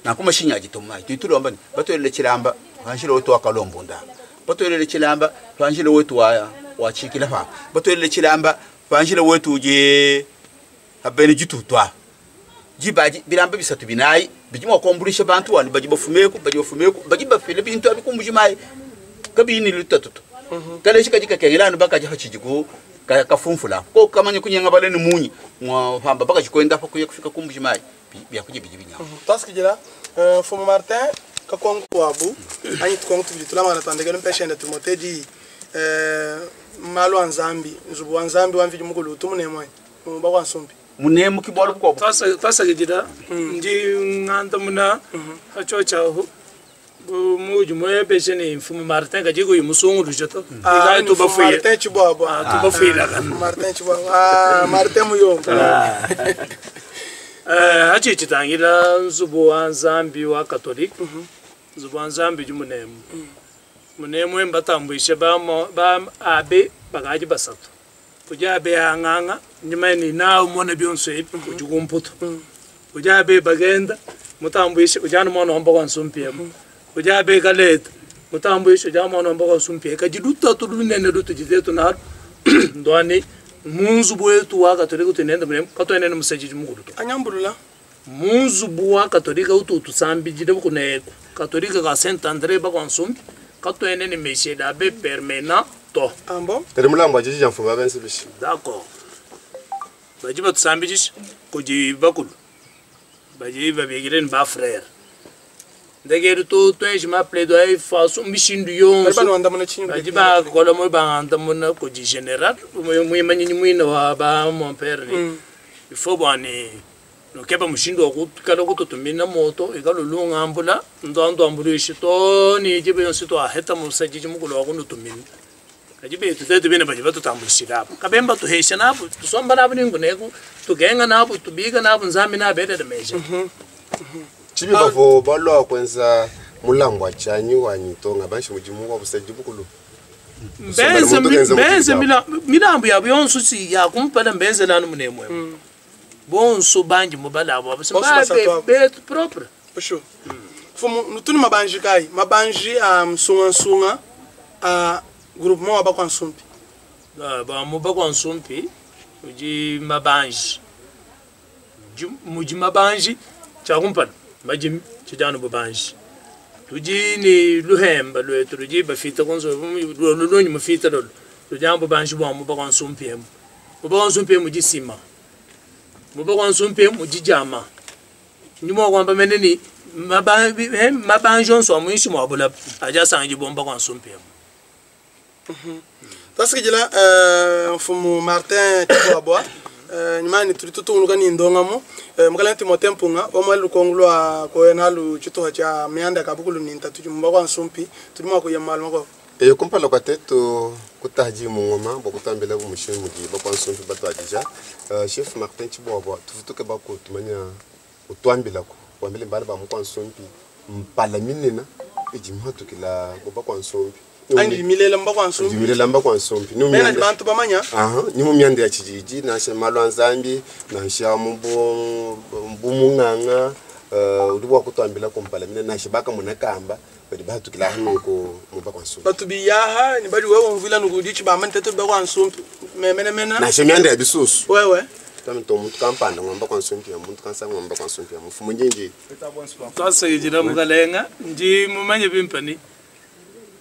Nanku mashinyi adi to mayi. Tudi tulomba ne, batwelele chilamba, panjila wetu wa kalombo nda. Batwelele chilamba, panjila wetu wa chikila pa. Batwelele chilamba, panjila wetu uje abene jitutwa. Jibaji bilamba bisatu binayi bidi mua kuambulisha bantu wani badi bafumeku, badi bafumeku, badi bafile bintu abi kumbuji mayi. Kabi ni lutatutu. Kale shika jika kengela anu bakaja hachiji ku, ka, kafumfula. Ko kamanya kunyenga bale ni munyi, mwa hamba bakaji kwenda pa kuya kufika kumbuji mayi. Bia kuji bidi binyama.
Tasikijila, Mfumu Martin kakongo wabu, anyi tukongo tubidi tulama na tuandekele mpesha enda tumoteji, malu a Nzambi, nzubu wa Nzambi wa mvidi mukulu utumu ne mwanyi, mu bakwa nsumbi.
Munemu kibwalu bukwabu.
Twasakidila, ndi nganda muna, hacho chahu. Bu muji mwebeshe ni Mfumu Martin kaji kuyi musungu lujoto. Ikayi
Ni
tuba
Mfumu
fuye.
Martin Chibwabwa.
Tuba fuye la kana.
Mfumu Martin Chibwabwa. Martin Muyombo.
Hachi chitangila nzubu wa Nzambi wa Catholic. Nzubu wa Nzambi ju munemu. Munemu embatambwishe ba mo, ba abe bakaji basatu. Kuja abe anganga, nyuma ni na umone byonse ebi, kuja kumputu. Kuja abe bagenda, mutambwishe, kuja no mwana omba kwa nsumpi emu. Kuja abe kaleta, mutambwishe, kuja mwana omba kwa nsumpi. Kaji lutatu lunene lutu jitetu nalo. Ndwani, munzubu wetu wa Katolika utinende munemu, katoenene musajiji mukulu to.
Anyambulula.
Munzubu wa Katolika utu tusambijile bukuneko. Katolika ka Saint André bakwa nsumpi, katoenene Michel abe permanent to.
Ah bon?
Tari mulambo wa jiji mfumu abensi bishi.
D'accord. Baji batusambijisha kuji bakulu. Baji babigire ni ba frère. Ndegeri tu twenji ma plaidoyer façon mishindu yonso.
Bali banwanda muna chinyu
Baji ba kola mo ba anda muna kuji general, mo mwina wa ba mon père ni. Il faut bani no keba mushindu wa kukala kututumina moto ikalo lunga ambula ndo ndo ambulu ishito ni jibe yonso to aheta musajiji mukulu wa kunutumina. Kaji be tu tetu bene baji batutambulishira apo. Kabemba tuhesha nabo, tusomba nabo ninguneku, tugenga nabo, tubiga nabo nzambi nabo elele meja.
Chibi bavo balwa kwenza mulango wa chanyi wa nyitonga banshi mujimu wa busaji bukulu.
Mbenze
Muntu kenza
mbenze
mujimu.
milambo yabo yonso si ya kumpala mbenze nanu munemwe. Bonso banji mubala abo
Bonso basatu abo.
betu propre.
Posho. Fumu nutuni mabanji kai, mabanji a msunga nsunga a groupement wa bakwa nsumpi.
Ba mu bakwa nsumpi uji mabanji. Muji mabanji chakumpala majimi chijanu bubanji. Tuji ni luhemba lwetu tuji bafita konzo lulunyi mufita lolo. Tujambo banji bwa mu bakwa nsumpi emu. Mu bakwa nsumpi emu jisima. Mu bakwa nsumpi emu jijama. Nyuma kwamba meneni mabanji onso amwishi mwabula aja sangi bomba kwa nsumpi emu.
Tasikijila, Mfumu Martin Chibwabwa. Nyuma ni tuli tutungunuka ni ndongamo. Mukala Timothée Mpunga, wa mwali lukongo lwa koyena lu chituha cha mianda kabukulu ni ntatu mba kwa nsumpi, tuli mwa kuya malu mako.
Eyo kumpala kwa tetu kutaji mungoma bo kutambela bu mushimu di ba kwa nsumpi batwadija. Chef Martin Chibwabwa tuvutuke bako tumanya utwambila ko wambele mbala ba mukwa nsumpi mpala minena ejimhatukila bo ba kwa nsumpi.
Andi milela mba kwa nsumpi.
Milela mba kwa nsumpi. Ni
Mena
myanda.
bantu bamanya.
Aha, ni mu myanda ya chijiji na sha malu nzambi na sha mu bu munganga Udi bua kutuambila kumpala mine nansha bakamona kamba badi bahatukila aha nunku mu bakwansumpi.
Batu biyaha ni badi wewe umvila nukudi chibamba ntetu bakwansumpi memenemena.
Nansha mianda ya bisusu.
Wewe.
Twami to muntu kampanda ngomba kwansumpi ya muntu kansa ngomba kwansumpi ya mfumu njinji.
Twasayidila mukalenga ndi mumanye bimpani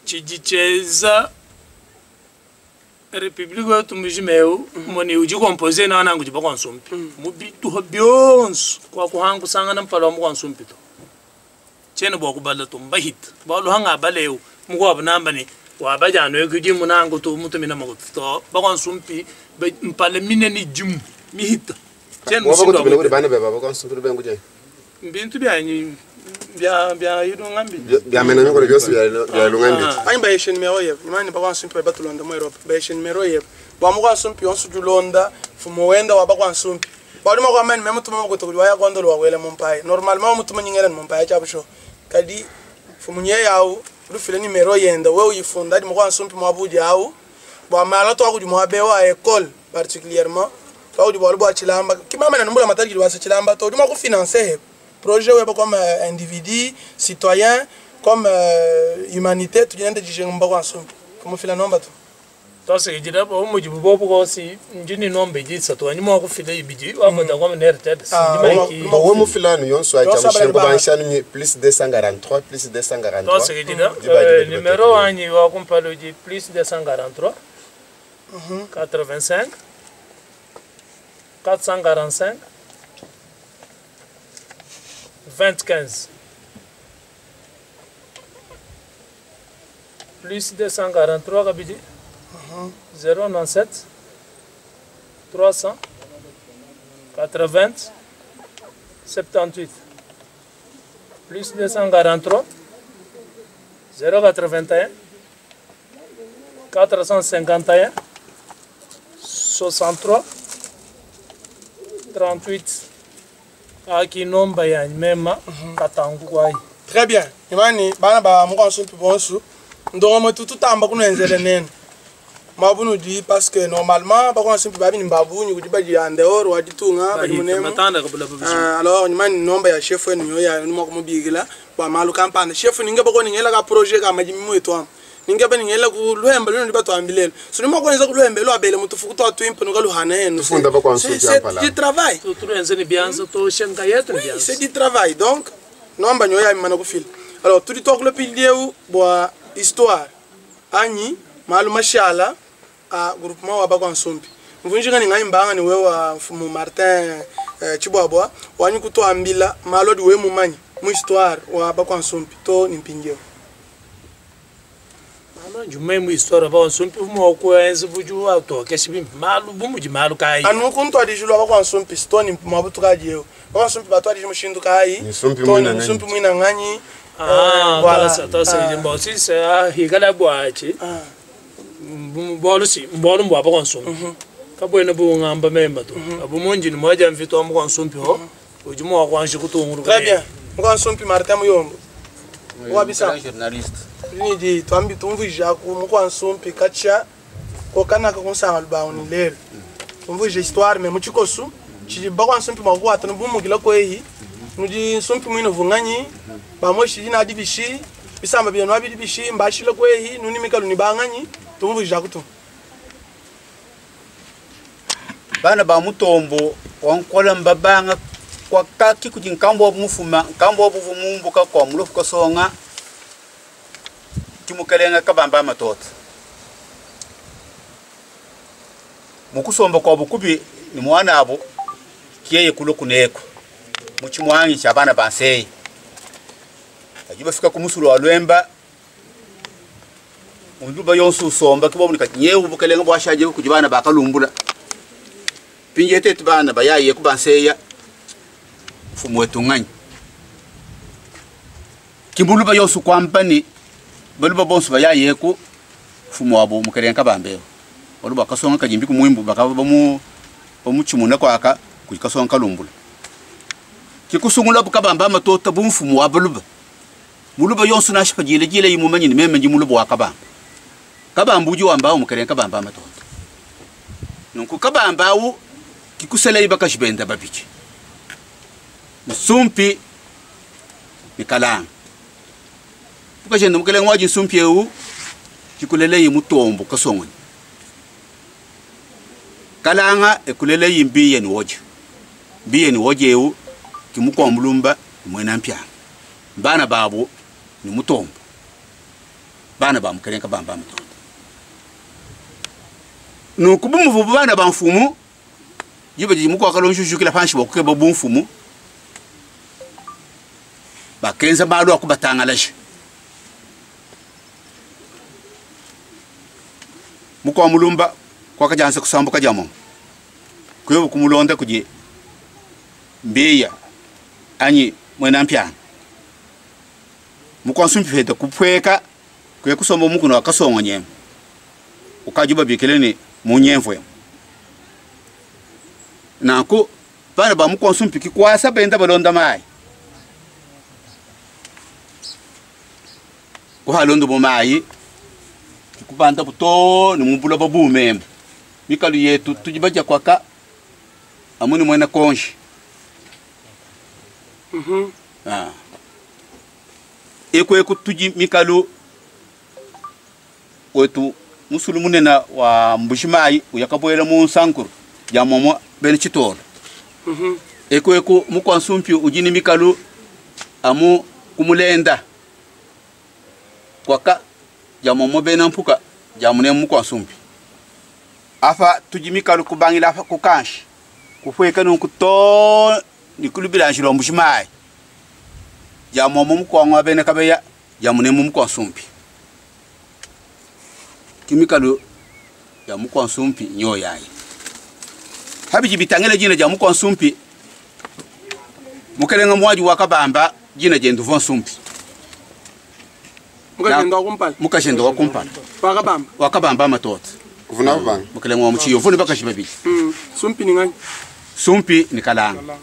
chijicheza republique wetu mujimeu moni uji compose na nangu jiba kwansumpi mubituho byonso kwa kuhanga kusangana mpala wa mukwansumpi to chene bwa kubala to mbahit baluhanga baleu mugwa namba ni wabajano ekuji munangu to mutumina makutu to bakwansumpi mpala mine ni jimu mihita chene
Bo bakutumina kuri bana beba bakwansumpi bengu je.
Mbintu byanyi bya bya yidungambi
Bya mena mikoro byose bya lungambi.
Anyi bayeshe numero yeb. Nimani bakwansumpi batulonda mu Europe. Bayeshe numero yeb. Bwa mukwansumpi yonsu julonda fumu wenda wa bakwansumpi. Baluma kwa mani memutuma makutu waya kwandolo wa wele mumpai. Normalement mutuma nyingela mumpai chabusho. Kadi fumu nye yawo rufile numero yenda wewe uyifunda di mukwansumpi mwabuji awu. Bwa mala to akudi mwabewa école particulièrement. Twa udi bwa chilamba. Kimama na numbula matali wa chilamba to duma ku financer projet weba comme individu, citoyen, comme humanité, tu viens de dire que comme fila nomba tu.
Tose jira bo mujibu bo bo si njini nombe jisa to anyuma ko fila ibiji wa ko da ko ne rtd
Bo we mufilano yonso acha mushingo banshanu ni plus 243 plus 243.
Tose jira numéro anyi wa kumpaloji plus 243 85 445 20 15 plus 243 kabidi 097 300 80 78 plus 243 081 451 63 38 aki nomba ya mema katangu kwai.
Très bien. Imani bana ba mukwansumpi bonsu ndongo motu tutamba kunwenzele nene. Mabunu di parce que normalement bakwansumpi babi mbabunyu kudi badi en dehors wa ditunga badi munemu.
Matanda kabula babishi.
Alors imani nomba ya chef wenu ya numa kumubigila bwa malu kampanda. Chef ninge bako ningela ka projet ka majimi mwetu am. Ninge ba ningela ku lwembe lino ndibatu ambilelo. So nima kwenza ku lwembe lwa bele mutufu kutwa twimpe nuka luhana yenu.
Tufunda bakwansumpi
C'est du travail.
Tuturenze ni bianza to shenga yetu ni bianza.
C'est du travail. Donc nomba nyoya imana kufila. Alors tudi toklo pilieu bwa histoire anyi malu mashala a groupement wa bakwansumpi. Mvunjika ni ngai mbanga ni wewa mfumu Martin Chibwabwa wanyu kutoambila malodi we mumanyi mu histoire wa bakwansumpi to ni mpingeo.
Malo njume mu histoire wa bakwansumpi mu ko enzi buju wa to ke sibi malu bumuji malu kai.
Anu kunto adijulu wa bakwansumpi stoni mabutuka jeo. Bakwansumpi batwa adiju mushindu kai.
Nsumpi mwina nganyi.
Nsumpi mwina nganyi.
Ah, voilà, ça c'est bon si c'est higala bwachi. Mbolu si mbolu mbwa bakwansumpi. Kabwene bu ngamba memba to. Abu munji ni moja mvito wa bakwansumpi ho. Ujumu wa kwanji kutunguru.
Très bien. Mukwansumpi Martin Muyombo. Wabisa.
Journaliste.
Ni di twambi tumvija ku mukwansumpi kacha ko kanaka kunsanga lubawo ni lelo. Tumvija histoire mais muchikosu chili bakwansumpi makwata nubumugila kwehi. Nudi nsumpi mwino vunganyi bamoshi dina dibishi bisamba byenu abidibishi mbashile kwehi nuni mikalu ni banganyi tumvija kutu.
Bana ba mutombo wankola mbabanga kwa kaki kuti nkambo wa mufuma nkambo wa buvumumbuka kwa mulofu kasonga kimukalenga kabamba matota mukusomba kwa bukubi ni mwana abo kiyeye kulo kuneko muchimwangi cha bana bansei ajiba fika kumusulo wa lwemba unduba yonsu usomba kiboboneka nyewu bukalenga bwashaje kujibana bakalumbula pinjete tubana bayaye kubanseya mfumo wetu nganyi kimbuluba yonsu kwampani baluba bonsu bayaye ku mfumo wabo mukalenga bambeho baluba kasonga kajimbi kumwimbu bakaba bamu bamuchimuna kwaka kujikasonga kalumbula kikusungula bukabamba matota bumfumo wa baluba muluba yonsu nashipa jile jile yimumanyi ni meme njimuluba wa kabamba kabamba uji wambao mukalenga kabamba matota nunku kabamba awu kikusela ibakashibenda babiki nsumpi Ne kalanga. Mukajende mukelenge waji nsumpi eu jikuleleyi mutombo kasongoni. Kalanga ekuleleyi mbiye ni woja. Mbiye ni woja eu kimukwa mulumba mwena mpya. Bana babo ni mutombo. Bana ba mukelenga bamba mutombo. Nuku bumuvu bana ba mfumu yiba mukwa kalonshujukila panshi bokukeba bumfumu. Bakenza balu akubatangalaje. Mukwa mulumba kwakajansa kusambuka jamo. Kuyo kumulonda kuje mbeya anyi mwena mpya. Mukwa nsumpi fete kupweka kuye kusomba mukuno akasongo nyem. Ukajuba bikeleni munyemvwe. Nanku bana ba mukwa nsumpi kikwasa benda balonda mai. Kuhalondo bomayi kubanda buto ni mubula babume mikalu yetu tujibaja kwaka amuni mwena konshi. Ekwe tuji mikalu wetu musulu munena wa mbushimayi uyakabwela mu sankuru ya momo bene chitolo. Ekwe mukwa nsumpi ujini mikalu amu kumulenda kwaka jamomo bena mpuka jamune mukwa nsumpi. Afa tujimika kubangila afa kukanshi kufweka nunkuto nikulubila nshilo mbushimai jamomo mukwa ngwa bena kabeya jamune mukwa nsumpi. Kimikalu ya mukwa nsumpi nyoyayi habiji bitangela jina ja mukwa nsumpi mukelenga mwaji wakabamba jina jendu vonsumpi. Mukashendo wakumpala.
Wakabamba.
Wakabamba matoto.
Kuvuna bang.
Mukelenga wa muchiyo vuni bakashiba bili.
Sumpi ni ngani?
Sumpi ni kalanga.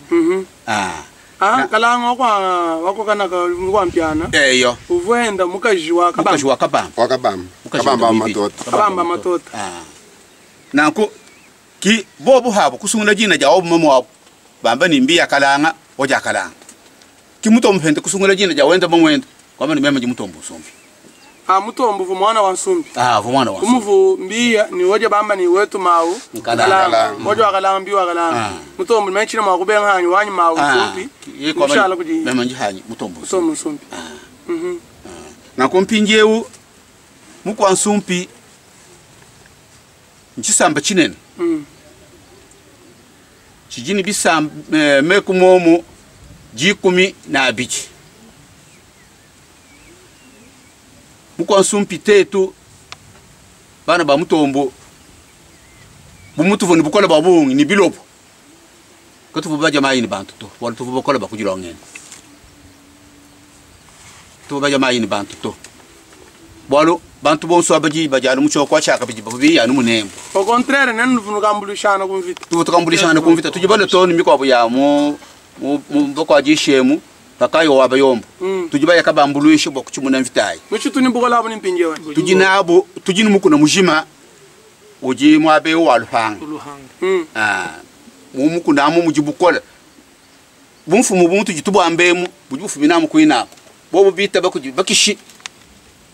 Kalanga wako kana kwa mpiana.
Eyo.
Uvuenda mukaji wakabamba.
Mukaji wakabamba.
Wakabamba. Kabamba matoto.
Kabamba matoto.
Nanku ki bobu habo kusungula jina ja obu mama wabo. Bamba ni mbiya kalanga oja kalanga. Ki mutombo pente kusungula jina ja wenda bamwenda. Kwa mani mema jimutombo sumpi.
Mutombo vu mwana wa nsumpi.
Vu mwana wa nsumpi.
Umuvu mbiya ni woje bamba ni wetu mau.
Kalanga.
Woje wakalanga mbiya wakalanga. Mutombo mechina mwakubenga hanyu wanyu mau nsumpi.
Mshala kuji. Mema njihanyi mutombo.
Mutombo nsumpi.
Na kumpinjeu mukwa nsumpi nchisamba chinene. Chijini bisamba mekumomo 12. Mukwa nsumpi tetu bana ba mutombo bumutuvu ni bukola babungi ni bilopo katuvu baja mayi ni bantu to wala tuvu bukola bakujilongene tuvu baja mayi ni bantu to bwalo bantu bonso abaji bajana mucho kwa chaka biji babi ya numunembo.
Au contraire nenu vunukambulishana kumvita.
Tuvu tukambulishana kumvita tujibale to ni mikwabo ya mu mu jishemu bakayo wabayombo. Tujibaya kabambuluishe bwa kuchimuna mvitayi.
Muchitu ni bukola abo nimpinjewe.
Tujinabo tujini mukuna mujima uji mwabe wa luhanga. Mumukuna amu mujibukola. Bumfumu buntu jitubwambemu bujufu binamu kuinako. Bobo bita bakuji bakishi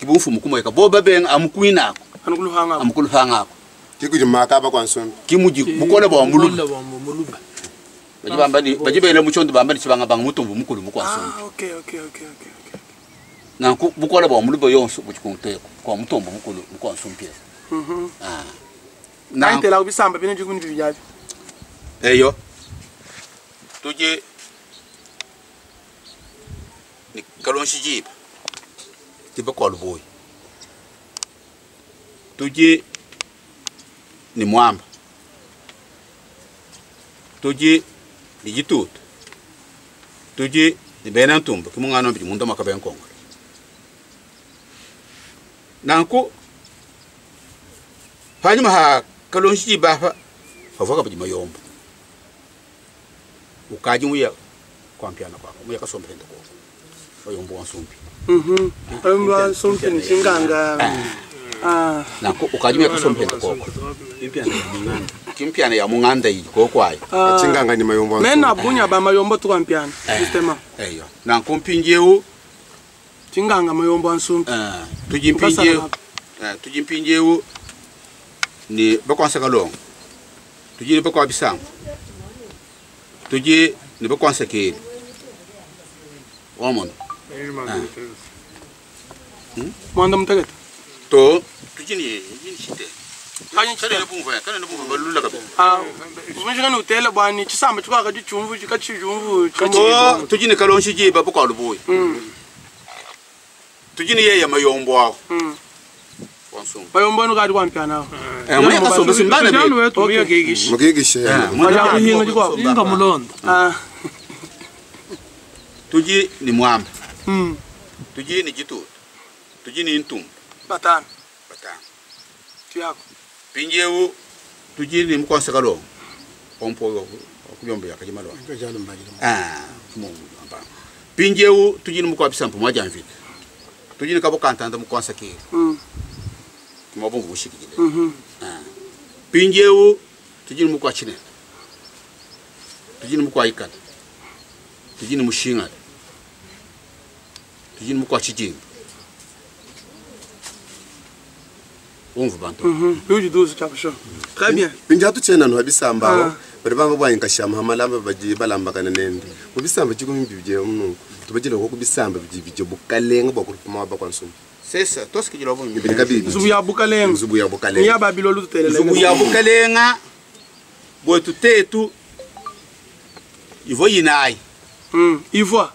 kibumfumu kumweka bobo babenga amukuinako.
Anukuluhanga.
Amukuluhanga.
Kikuji makaba kwa nsumbi.
Kimuji bukola bwa muluba. Bajibamba bajibele muchondo bamba chibanga banga mutumbu mukulu mukwa nsumbi.
Okay.
Na bukola bwa muluba yonso buchikunteko kwa mutumbu mukulu mukwa nsumbi.
Na intela kubisamba bine jikuni bibijabi.
Eyo. Tuje ni kalonshi jiba. Tiba kwa luboyi. Tuje ni mwamba. Tuje ni jitutu. Tuje ni bena ntumba kimungano mbi munda makabe nkongo. Nanku hanyuma ha kalonshi jiba fa favoka bujima yombo. Ukaji muya kwa mpiana kwa muya kasombe ndo kwa yombo wansumbi.
Yombo wansumbi ni chinganga.
Nanku ukaji muya kasombe ndo kwa. Kimpiana ya munganda iyi kwa kwayo.
Chinganga ni mayombo wansumbi.
Mena bunya ba mayombo tu kwa mpiana. Sistema.
Eyo. Nanku mpinjeu
Chinganga mayombo ansumpi.
Tudi mpindieu tudi mpindieu ni bakwansa kalongo tudi ni bakwa bisango tudi ni bakwansa kele wamona
Mwanda mutegete.
To tudi ni ni chite kana bumva kana bumva balula kabisa.
Ah, umeshikana utela bwani chisamba chikwaka chichumvu chikachijumvu.
To tudi ni kalonshi jiba bakwa lubuyi. Tudi ni yeye mayombo aho. Wansumba.
Mayombo anu kadi kwampyana.
Mwe kasomba simbana be.
Okay.
Mugigishe.
Baja kuhinga chikwako.
Inga mulonda.
Ah.
Tudi ni mwamba. Tudi ni jitutu. Tudi ni ntumba.
Batano.
Batano.
Tuyako.
Pinjewu tudi ni mkwasa kalongo. Ompo okuyomba yakajima lwa. Ah, mungu amba. Pinjewu tudi ni mkwabisa mpo mwa mvita. Tudi ni kabo kantanda mkwasa kile. Kumabungu bushikile. Pinjewu tudi ni mkwa chine. Tudi ni mkwa ikala. Tudi ni mushinga. Tudi ni mkwa chijimba. Umva bantu.
Yuji duzu chakusho. Très bien.
Pinja tuchena no bisamba aho bari bamba bwayinkashama hamalamba bagiye balambakana nende mu bisamba kikumi bibye munungu tubagire ko kubisamba bibye bukalenga bwakurupuma bakwansuma.
C'est ça, tout ce que je l'avons.
Nzubu ya bukalenga.
Nzubu ya bukalenga.
Ni ya babilolu tutelele.
Nzubu ya bukalenga bwetu tetu ivo yinayi.
Ivwa.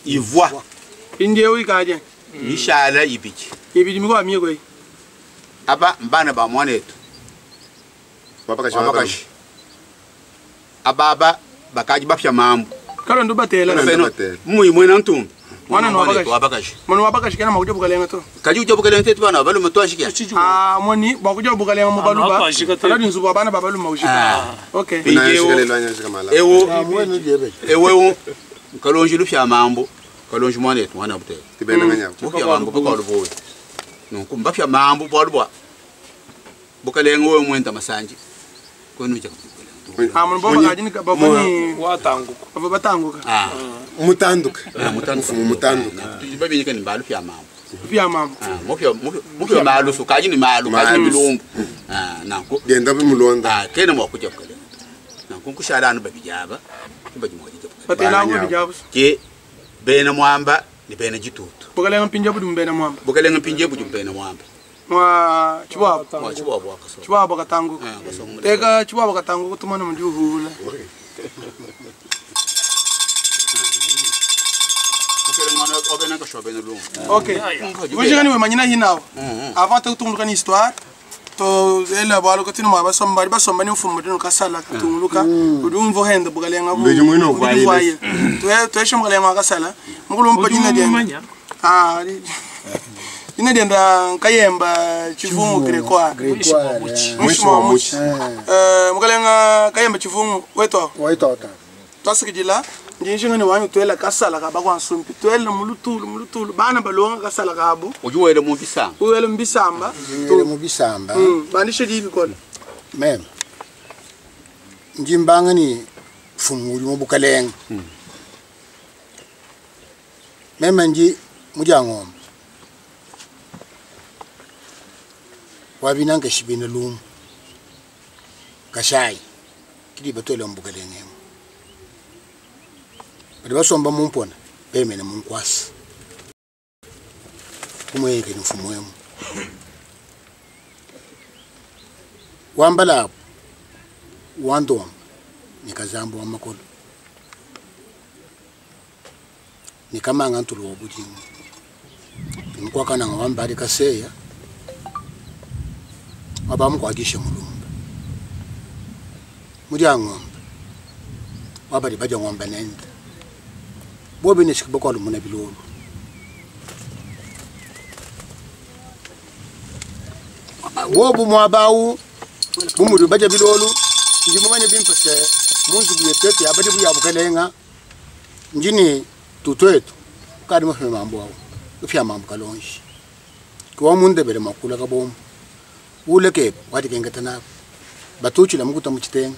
Ivwa.
Injewe ikaje.
Mishala ibiki.
Ibiki mikwa miko yi.
Aba mbana ba mwanetu. Wabakashi. Ababa bakaji bafya mambo.
Kalo ndo batela.
Mui mwena ntumba.
Mwana no wabakashi.
Wabakashi.
Mwana wabakashi kana makuja bukalenga to.
Kaji uja bukalenga tetu bana balume twashikia.
Ah mwani bakuja bukalenga mu baluba. Aladi nzubu abana babaluma ushika. Okay.
Ewo. Ewo kalonji lufya mambo. Kalonji mwanetu mwana butela.
Tibena nganyabo.
Mufya mambo bakalubuwe. Nunku mbafya mambo bwaluba. Bukalenga wewe mwenda masanje. Kwenu uja
Ah mun bomba kaji ni baboni
watanguka.
Baba batanguka.
Ah.
Mutanduka.
Mutanduka.
Mutanduka.
Tujibabinyika ni mbalu fya mambo.
Fya mambo.
Ah, mufya mufya malu so kaji ni malu kaji ni bilumbu. Ah, nanko.
Genda bimulonda.
Ah, kena mwakuja bukalenga. Nanko kushala anu babijaba. Kibaji mwakuja bukalenga.
Batela ngo bijaba.
Ke bena mwamba ni bena jitutu.
Bukalenga mpinja budu mbena mwamba.
Bukalenga mpinja budu mbena mwamba.
Mwa chibwabo.
Mwa chibwabo akaso.
Chibwabo katanguka. Teka chibwabo katanguka tumana mjuhula. Okay. Vujikani we manyina hinawo. Avant to tunguluka ni histoire. To ela balo katinu mwa basomba bali basomba ni mfumo tinu kasala katunguluka. Udumvo henda bukalenga bu.
Mbeji mwino kwa ile.
To to esho bukalenga kasala. Mukulu mpa jina dienda. Ah. Ina dienda nkayemba chivungu Gregoire.
Mwishi wa muchi.
Mukalenga kayemba chivungu weto.
Weto.
Twasikijila njinjinga ni wanyu twela kasala ka bakwa nsumpi twela mulutulu mulutulu bana balonga kasala kabo.
Ujuwele mu bisamba.
Uwele mu bisamba.
Uwele mu bisamba.
Bandishe dibi kola.
Mem. Njimbanga ni fumuli mu bukalenga. Meme nji mujangomba. Wabinanga shibina lumu. Kashai. Kidi batwele mu bukalenga. Bali basomba mumpona bemene munkwasa. Kumweke ni mfumo wemu. Wambala wandomba nikazambo wa makolo. Nikamanga ntulo obujingo. Nimkwakana ngawambali kaseya. Wabamukwagisha mulumba. Mujangomba. Wabali baja ngomba nenda. Bobe ni sikiboko alumuna bilolo. Wobu mwabau bumuri baja bilolo njimumanye bimpase munzu buyetete abadi buyabukelenga njini tutwetu kadi mufye mambo awo ufya mambo kalonji kwa mundebele makula kabomu uleke wati kengeta nabo batuchila mukuta muchitenga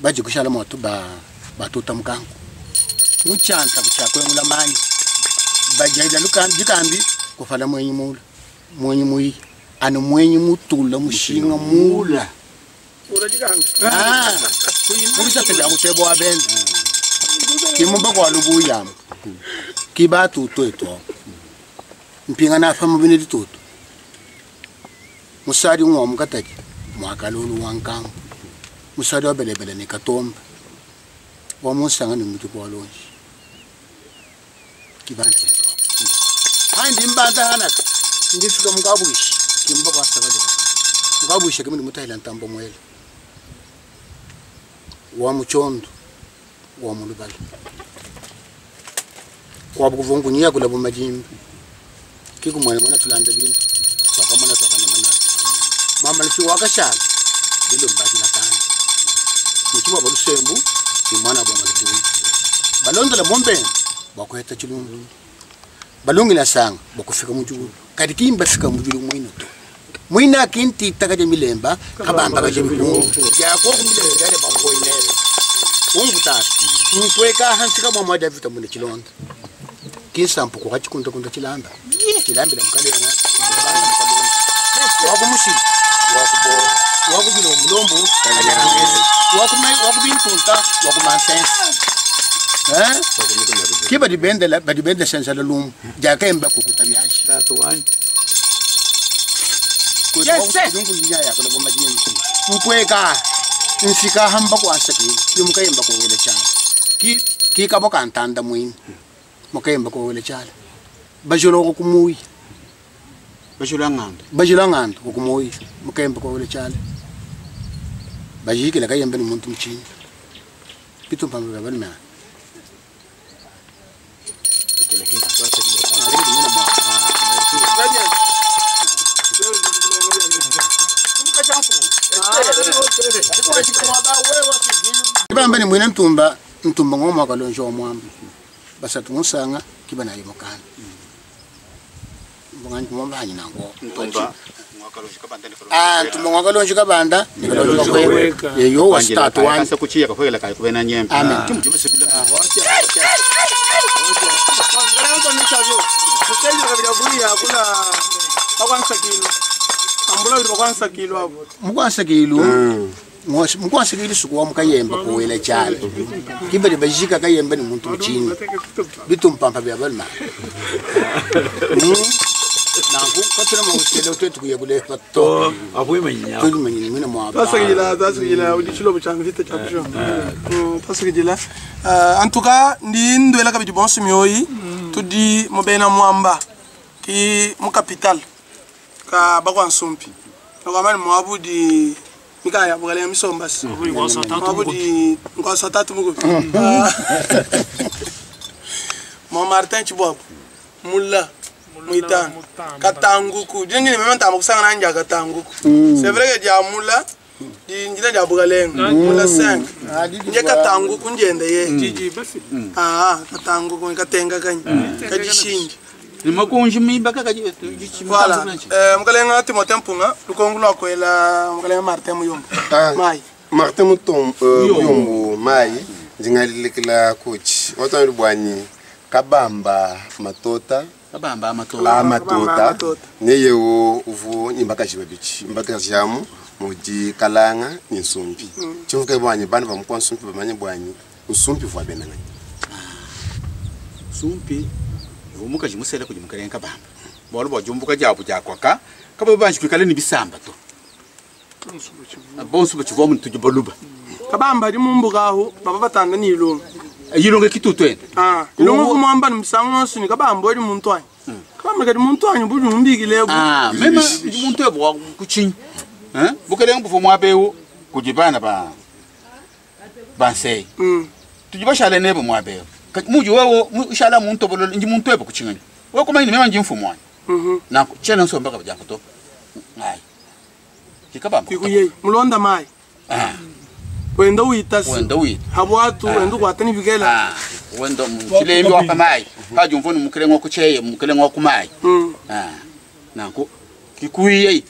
baji kushala moto ba batuta mukango muchanta kuchakwengula manyi Bajaida dikambi kufala mwenyi mula mwenyi muyi anu mwenyi mutula mushinga mula. Ah, mubisate bya mutebo wa bende kimumba kwa lubuyama kibatutu eto mpinga nafa mubine ditutu musadi ngwa mukataki mwakalulu wankambo musadi wa belebele ni katomba wa musanga ni mutu kwa lonji kibana beto handi mbanda hanaka ndifika mukabwishi kimba kwa sabalo mukabwishi kimindi mutahila ntambo mwele wa muchondo wa mulubala kwa bukuvungunyia kula bumajimbi kikumwana mwana tulanda bintu wakamwana twakanemana mama lusi wakashala lelo mbaki lakana muchiwa balusembu ni mwana bwa malukuyi balondola mombembe bakuheta chilungu balungila sanga bakufika mujulu kadi kimba fika mujulu mwino to mwina kinti takaje milemba kabamba kaje milungu jako kumilemba jale bakoinele ungu tata nkweka hansika mwa mwa David mune chilonda kinsampu kwa chikunda kunda chilamba chilambila mukalenga wakumushili wakubo wakubilo mulombo wakubintunta wakumansense eh kiba dibendela badibende senza lumu jakemba kukuta byashi yes ngungu ya kula bomajini nkweka nfika hamba kwasakile yumukayemba kowele chala ki kikabo kantanda mwini mukayemba kowele chala bajolo kumuyi bajolo ngando kumuyi mukayemba kowele chala bajikila kayemba ni muntu mchini bitumpa mbe balima Kibamba ni mwine ntumba ntumba ngoma kalonjo wa mwamba basatu musanga kiba nayo mukana mbonga ngomba hanyi nango
ntumba mwakalonjo kabanda
ah ntumba mwakalonjo kabanda nikalonjo kweka yeyo wa start one
kasa kuchiya kakwela kai kubena nyembe
amen mukwansakilu mukwansakilu suku wa mukayemba kuwela chala kibali bajika kayemba ni muntu mchini bitumpampa bya balma nangu katuna mawusele utwetu kuyegule pato
abuimanya
tulimanyini mwina mwaba
Tasakila tasakila udichilo cha mvita cha kusho. Tasakila. En tout cas ndi ndwela kabidi bonso mioyi tudi mobena mwamba ki mu capital ka bakwa nsumpi. Nakwamani mwabudi mikaya bukale misombasi. Mwabudi nkwasa tatu mukupi. Mo Martin Chibwabu Mulla Muitano Katanguku dingi ni mema kusanga nanja Katanguku. C'est vrai que dia Mulla di njina dia bukalenga Mulla 5 nje Katanguku njende ye
jiji bafi
ah Katanguku katenga kanye kajishinji
ni makunji mimba kaka
voilà mukalenga Timothée Mpunga lukongo lwakwela mukalenga Martin Muyombo mai
Martin Mutombo Muyombo mai ndingalilekela coach watani bwanyi kabamba matota
kabamba matota
amatota neyewo uvu imbakaji babichi imbakaji yamu mudi kalanga ni nsumbi chivuke bwanyi bana bamukwa nsumbi bamanye bwanyi nsumbi vwa benangani
sumpi umukaji musele kujya mukalenga kabamba bwalo bwajumbuka jabu jakwaka kaba banji kwikale ni bisamba to bonso bachivuwa muntu tujibaluba
kabamba di mumbuka aho baba batanda ni ilungu
ilungu kitutu ene
ah ilungu kumwamba ni musango nsuni kabamba odi muntu wanyu kabamba kadi muntu wanyu budi mumbikile
ah mema muntu ebo kuchinyi eh bukalenga buvo mwabewu kujibana ba bansei tujibashale nebo mwabewu muji wewo ushala muntu bolo ndi muntu ebo kuchingani wewe kuma ni mema ndi mfumo wanyu na chena nsomba ka jakuto ngai kikabamba
ikuye mulonda mai
ah
wenda uitasi
wenda uita
habwatu wenda kwatani bigela
ah wenda chilembi wa pamai kaji mvoni mukilengo kucheye mukilengo kumai ah nanko kikuye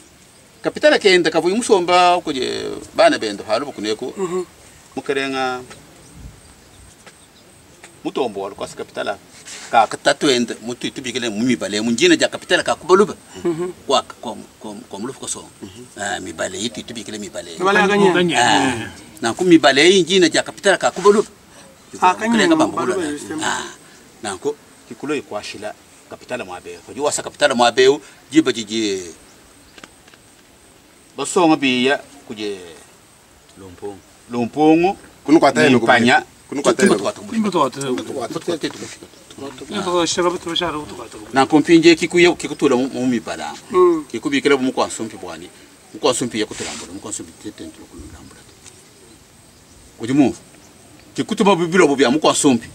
kapitala kenda kavuye musomba kuje bana bendo halubu kuneko mukilenga mutombo walukwasi kapitala Ka tatwende mutu tubikile mumibale munjina ja kapitala ka kubaluba kwa kwa kwa kwa mulufu kasonga. Ah, mibale yitu tubikile mibale.
Mibale ya Kanyembe.
Ah, nanku mibale iyi njina ja kapitala ka kubaluba.
Ah, Kanyembe,
Kulenga bambula.
Baluba yusema.
Ah, nanku kikulo ikwashila kapitala mwabeu kodi wasa kapitala mwabeu jiba jiji basonga biya kuje lumpungu lumpungu
Kunu kwa tayeno
mpanya
Kunu kwa tayeno.
Nankumpinje kikuye kikutula mu mibala kikubikira mu kwansumpi bwani mukwansumpi yakutulambula mukwansumpi tetentula kulambula kudi mumva kikutuma bibilobo bya mukwansumpi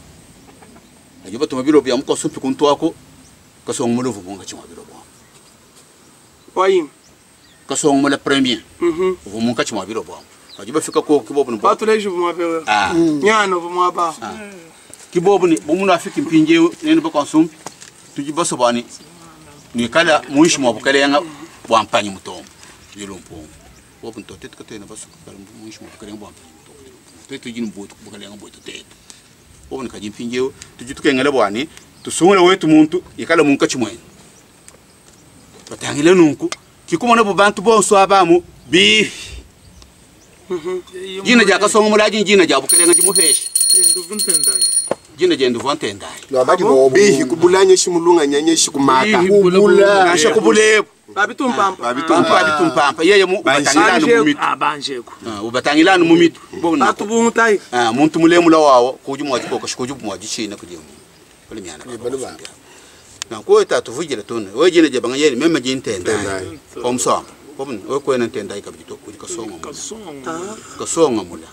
ajo batuma bilobo bya mukwansumpi kuntwako kasonga muluvu bunga chimwa bilobo.
Wayim.
Kasonga mula premier uvumunka chimwa bilobo ajo bafika ko kibobo ni
Batuleje bumwapewe.
Ah.
Nyano bumwaba.
Kibobo ni bumunu afika mpinje nene bakwansumpi tujibasobani nikala muishi mwa bukalenga bwampanyi mutombo yilumpungu wobu ntote tukatena basukala muishi mwa bukalenga bwampanyi mutombo tetu tujini mbutu bukalenga bwetu tetu wobu nikaji mpinje tuji tukengela bwani tusungule wetu muntu ikala munka chimwene batangile nunku kikumona bubantu bonso abamu bi jina jakasonga mulaji jina ja bukalenga jimuhesha jina jendu vantendayi
Lwabadi bobu.
Bihi kubulanya shimulunga nyanye shikumaka.
Kubula.
nasha kubulebu
Babitumpampa.
pampa bitumpampa yeye mu ubatangilana mu mitu.
Abanjeko.
Ah, ubatangilana mu mitu. Bona
Batubungutai.
ah muntu mulemula wawo kuju mwaji koka shikuju mwaji china kuju kuli myana na ko ta tuvugire tune we jina je banga yeli mema jintenda omsamba pomne we kwena ntenda ikabito kuju kasonga mula kasonga mula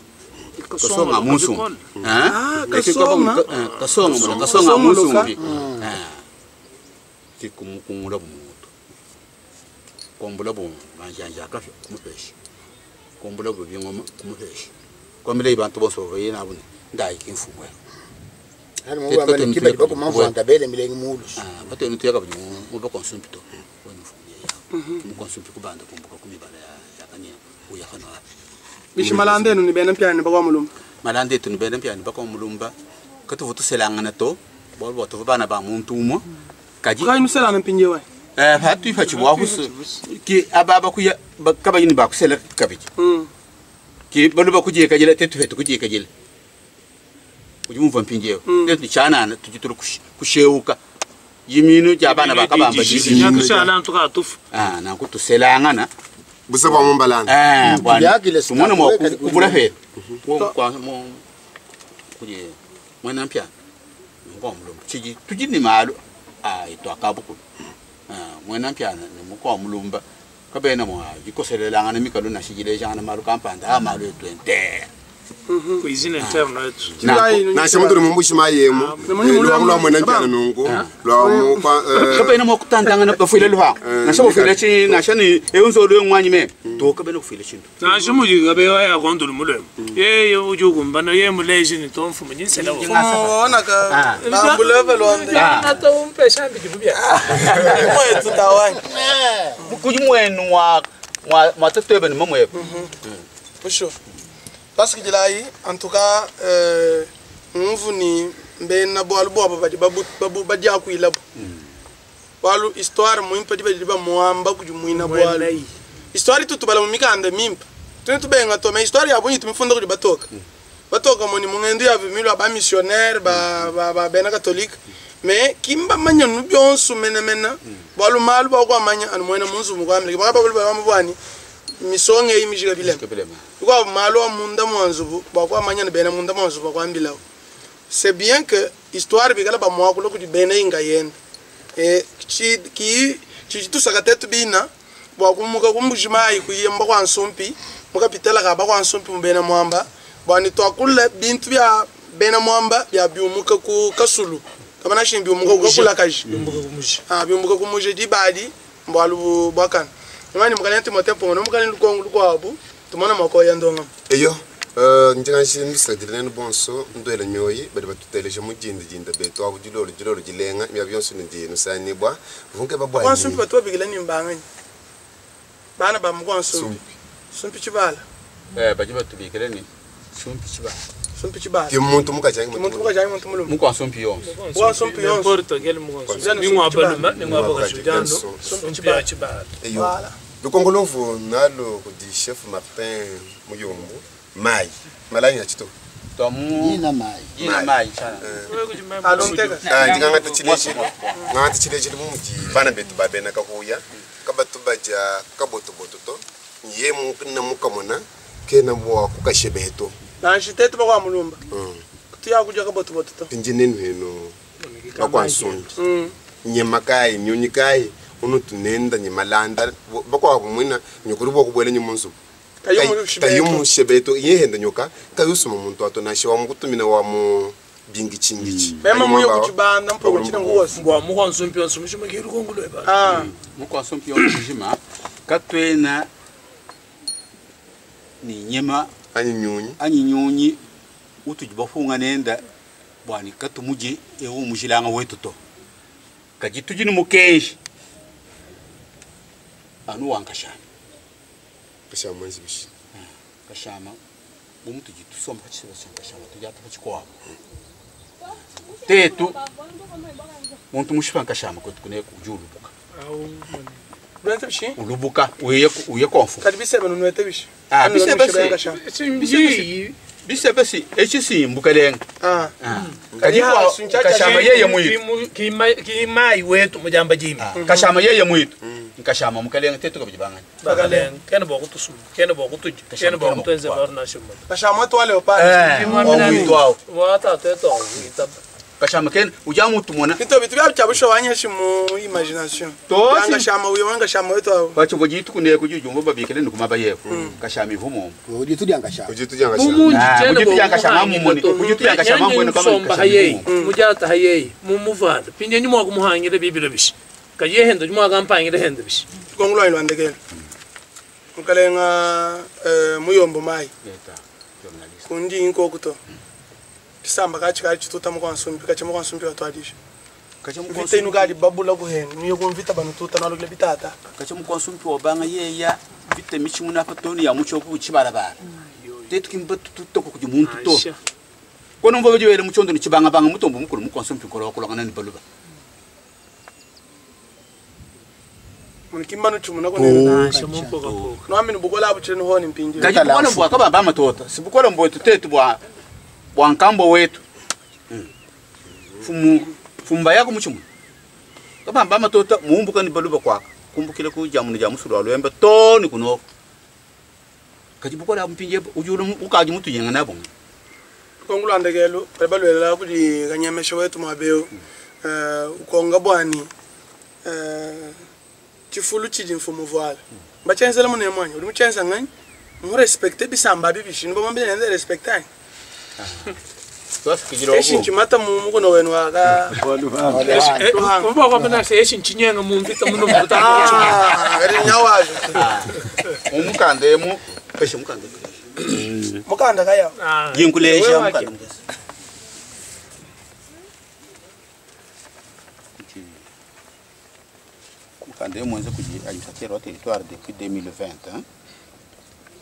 kasonga munsu.
Ah, kasonga.
Kasonga mula kasonga munsu ah kikumukumula muntu kombula bu manjanja kafe kumupesha kombula bu bingoma kumupesha komile ibantu bose baye nabo ndayi kimfumwe.
Hani mu bamba ni kiba bako mamvu antabele milengi mulu.
Ah, bato ntu yaka mu ba konsumpito wona mfumwe ya mu konsumpi kubanda kumbuka kumibala ya yakanya uyakana.
Bishimalande nu ni bena mpyani bakwa mulumba.
Malande tu nibele mpyani bakwa mulumba katuvu tuselangana to bo bo tuvu bana ba muntu umwe kaji.
Kai nuselana mpinje wa.
Eh, hatu ifa chibwa kusu ki ababa kuya kabayini bakusela kabiki ki baluba kujiye kajila tetu fetu kujiye kajila ujumva mpinjewe tetu chanana tujituru kusheuka yiminu ja bana bakabamba.
Nyakushala tukatufu.
Ah, nanku tuselangana.
Busa bwa mumbalana.
Eh, bwana
Byakile
tumona mwa
sitakuweka
kubula fe kwa mo kuje mwana mpya ngwa mulumba chiji tujini malo ah itwakabukulu ah mwana mpya ni mukwa mulumba kabena mwa jikoselelanga mikalo na shijile jana malu kampanda ah malu etwente.
Cuisine interna yetu.
Nasha muturi mumbushi mayemu. Lwa lwa mwena mpya nungu. Lwa mu kwa
kabena mwa kutandanga bafwile luha nasha bafwile chi nasha ni eunzo lwe ngwanyi me to kabena kufile chintu.
Nasho mujiga bewa ya kondulu mulwemo. Ye ujukumbana ye muleji ni tomfu munyisela wo.
Ona ka bambuleve lwande.
Ata umpesha mbiji bubya.
Mwetu tawani.
Kuji mwenu wa wa tetebe ni mamwe.
Pusho. Parce que jilayi en tout cas mvu ni mbena bwalu bwabo badi babu babu badia kuilabo. Bwalu histoire muimpa di badi ba muamba kujumuina bwalu. Histoire tutubala mu mikanda mimpa. Tuni tubenga to mais histoire ya bunyi tumifunda kudi batoka. Batoka moni mungendo ya vimilo ba missionnaire ba ba ba bena catholique. Mais kimba manya nu byonsu mena mena. Bwalu malu ba kwa manya anu mwena munzu mukwamile. Ba ba ba mubwani misonge imijika bilema. Kwa malo munda mwanzubu bakwa manya ne bena munda mwanzubu kwa mbilawo. C'est bien que histoire bikala ba mwakulo kudi bena inga yenda. E chi ki chi tusaka tetu bina bwa kumuka kumbujimai kuyemba kwa nsumpi mukapitela ka ba kwa nsumpi mbena mwamba bwani twakula bintu bya bena mwamba bya byumuka ku kasulu kama na shimbi byumuka ku kula kaji ah byumuka ku muje dibadi mbwalu bwakana imani mukane timote pongo mukane lukongo lukwabu tumona makoya ndonga.
Eyo njenga misadile nenu bonso ndwele nyoyi bali batuteleje mujindi jinda betu abo jilolo jilolo jilenga mya byonso ndi nusanibwa vunke babwa.
Kwa nsumpi batu babigila ni mbanganye bana ba mukwa nsumpi sumpi chibala.
Eh, baji batubikile ni sumpi chibala.
Sumpi chibala.
Ki muntu mukaji anyi
Ki muntu mukaji anyi muntu mulume.
Mukwa nsumpi yonso.
Wa nsumpi yonso.
N'importe quel mukwa nsumpi. Ni ngwa balume, ni ngwa bakaji, ujano, sumpi ya chibala.
Eyo. Lukongo lumvu nalo kudi chef Martin Muyombo mai malanyi ya chito.
Tomu
Yina mai.
Yina mai chana.
Ah, ndingangata chilechile. Ngangata chilechile mumuji bana betu babena kahuya kabatu baja kabotoboto to ye mukina mukamona kena bwa kukashebeto.
Nanshi tetu bakwa mulumba. Tuya kuja kabotoboto to.
Injinenu heno bakwa nsumbi. Nyema kai nyonyi kai unutunenda nyimalanda bakwa mwina nyukuru bwa kubwele nyimunzu. Kayomu shebeto yehenda nyoka kayusuma muntu atonashe wa mukutumina wa mu bingi chingichi.
Mema muyo kuchibanda mpo kuchina nguwose.
Ngwa mukwa nsumpi yonso mishima kiru kongolo eba.
Ah.
Mukwa nsumpi yonso mishima katwena ni nyema
anyi nyunyi.
Anyi nyunyi utujibafunga nenda bwani katumuje ewo mujilanga wetu to. Kaji ni mukenji. Anu wankashana.
Kashama nzibishi.
Kashama bumutu jitusomba kachisa kashama tujata kachikwa. Tetu muntu mushipa kashama kwetu kune kujulubuka.
Nwete bishi?
Ulubuka uye uye konfu.
Kadi bisebe nwete bishi.
Ah bisebe si. Bisebe si echi si mbukalenga.
Ah.
Kadi kwa kashama yeye mwitu.
Ki mai wetu mujamba jimi.
Kashama yeye mwitu. Nkashama mukalenga tetu kabijibangana.
Bakalenga kena bokutusu kena bokutuji kena bokutuenze barna shimba.
Kashama twale opale.
Eh, mwitu wao.
Wata teto ita.
Kashama ken ujamu tumona.
Nito bitu bya chabusho wanyeshi mu imagination.
Tosi.
Wanga shama uyo wanga shama wetu awo.
Bacho bojitu kunye kujujumba babikele nukumaba yefu. Kashama ivumo.
Ujitu dyanga shama.
Ujitu dyanga shama.
Mumunji tena
Ujitu dyanga shama mumoni. Ujitu dyanga shama mbona kama
kama hayeyi. Mujata hayeyi. Mumuvanda. Pinye nyuma kumuhangire bibilo bishi. Kaye hendo nyuma kampangire hendo bishi.
Kongulwa ilwandekele. Mukalenga muyombo mai. Kundi inkokuto. Tisamba kachi kachi tuta mukwa nsumbi kachi mukwa nsumbi watwadisha. Mvita inu kali babula kuheni niyo kumvita banu tuta nalukile bitata.
Kachi mukwa nsumbi wabanga yeya vita michimuna patoni ya mucho kuchibarabara. Tetu kimba tutoko kujimuntu to. Kono mva bejele muchondo ni chibanga banga mutombo mukulu mukwa nsumbi kolo kolongana ni baluba.
Munikimba nuchumuna kone. Nwami nubukola abuchile nuhoni mpinji.
Kachi bukola mbwa kabamba matota. Sibukola mbwa tetu bwa bwankambo wetu. Fumu fumba yako muchumu. Kabamba matota muumbuka ni baluba kwaka. Kumbukile kuja munu ja musulu alwembe toni kuno. Kajibukola mpinje ujulu ukaji mutu yenga nabo.
Kongulandekelo balwela kuli kanyamesho wetu mabeo. Ukonga bwani chifulu chiji mfumo voila. Bachenzela mune mwanya, uri muchenza ngani? Mu respecte bisamba bibishi, nibo mambe nende respectani. Eshi nchimata mukono wenu aka
Kuba kwa mena se eshi nchinyenga mumvita muno mvuta.
Ah, ari nyawazo.
Umukande mu peshe mukande.
Mukanda kaya.
Yinkulesha mukanda mukasa. Mukande mwenze kuji administrateur wa territoire depuis 2020 hein.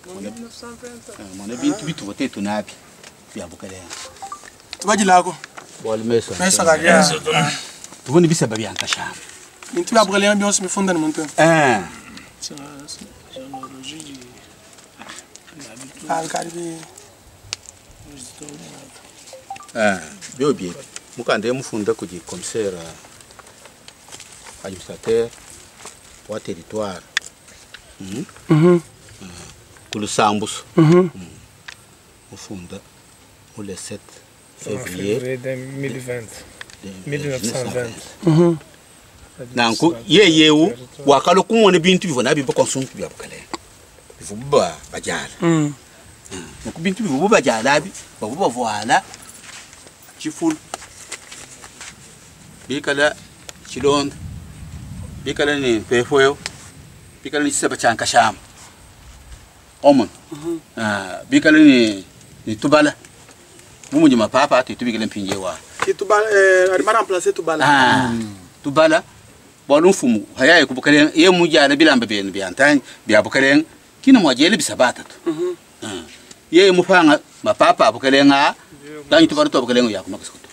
1920. Mwana bintu bitu vote tunapi. Bya bukalenga.
Tubajilako.
Bwali mesa.
Mesa kaja.
Tubone bisaba bya nkashama.
Bintu bya bukalenga byonse mifunda ni muntu.
Eh.
Alkaribi.
Eh, byo bye. Mukande mufunda kuji commissaire administrateur wa territoire.
Mhm.
Kulusambuso.
Mhm.
Mufunda le 7 février
2020. 1920.
Mhm.
Nanku yeyewu wakalo kumona bintu bivona biba konsumpi bya bukalenga. Bivuba bajala. Nuku bintu bivuba bajala bi bavuba voila chifulu. Bikala chilonda. Bikala ni pefweyo. Bikala ni saba chanka shama. Omon. Ah, bikala ni tubala. Mumunyi mapapa ati tubikele mpinje wa.
Ki tubala ari remplacer tubala.
Ah. Tubala bwalu mfumu hayaye kubukale ye mujala bilamba benu byantanye bya bukalenga kina mwajele bisabata tu. Yeye mupanga mapapa abukelenga tanyi tubara twabukelenga yakumakasukuto.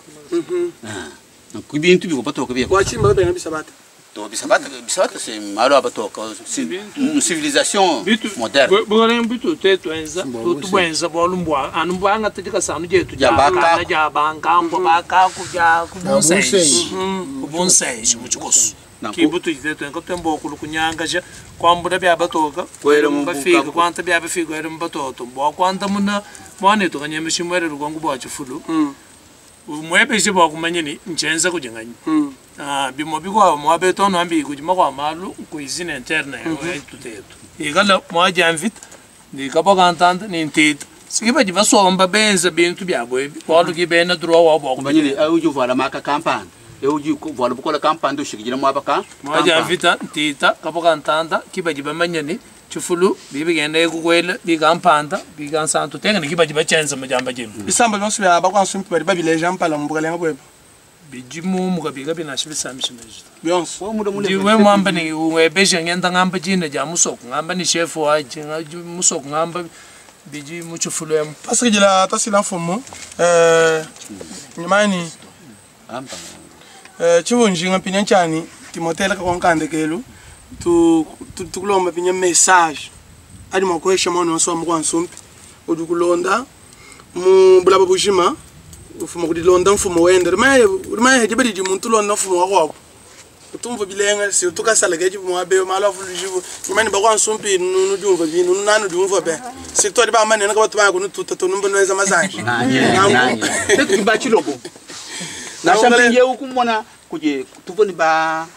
Kubintu biko batoka biya.
Wachimba babenga bisabata.
To bisabata bisabata c'est malo abatoka c'est une civilisation moderne.
Bukalenga bitu tetwenza tutubwenza bwalu mbwa anu mbwanga tetika sanu jetu
Ja bakaku.
ja bankambwa bakaku ja kubunsenji kubunsenji muchikoso kibutu jitetwenga twemba okulu kunyangaja kwambula bya batoka
Kwera mu
bafika
bukaku.
kwanta bya bafika kwera mu batoto mbwa kwanta muna mwanetu kanyembe shimwere lukongo bwa chifulu mwebeshe bwakumanyini nchenza kujinganya bimo bikwabo mwabetono ambi kujima kwa malu kuizina interne tutetu ikala mwaja mvita nikabokantanda nintita sikibaji basomba benza bintu byabwe ebi kwaluki bena drowa wabo
kumanyile uju vala maka kampanda uju vala bukola kampanda ushikijira mwaba ka
mwaja mvita ntita kabokantanda kibaji bamanyani chifulu bibigenda ekukwela bikampanda bikansantu tengene kibaji bachenza mujamba jimu
Bisamba byonse bya bakwansumpi bali babileja mpala mu bukalenga bwebo.
Bijimumu kabika binasho bisamishimejo
Byonse.
ndiwe mwamba ni webeshe ngenda ngamba jina ja musoko ngamba ni chef waje musoko ngamba biji muchifulu emu.
Tasikijila tasila mfumu nyimani chivunjinga pinya nchani Timothée leka kwankande kelu tukulomba pinya message adi mwakwesha mwana wansi wa mukwansumpi udi kulonda mu bulaba bujima ufuma kudilonda mfumo wende rimaye heje badidi muntu londa mfumo wakwabo utumva bilenga si tukasala keji mwabe malo avulujivu nyimani bakwansumpi nudiumva binu nanu diumva be surtout adi bamanene ka batu baya kunututa tonumba noeza mazanje.
Ba chilobo nashampinje ukumona kuje tuvoni ba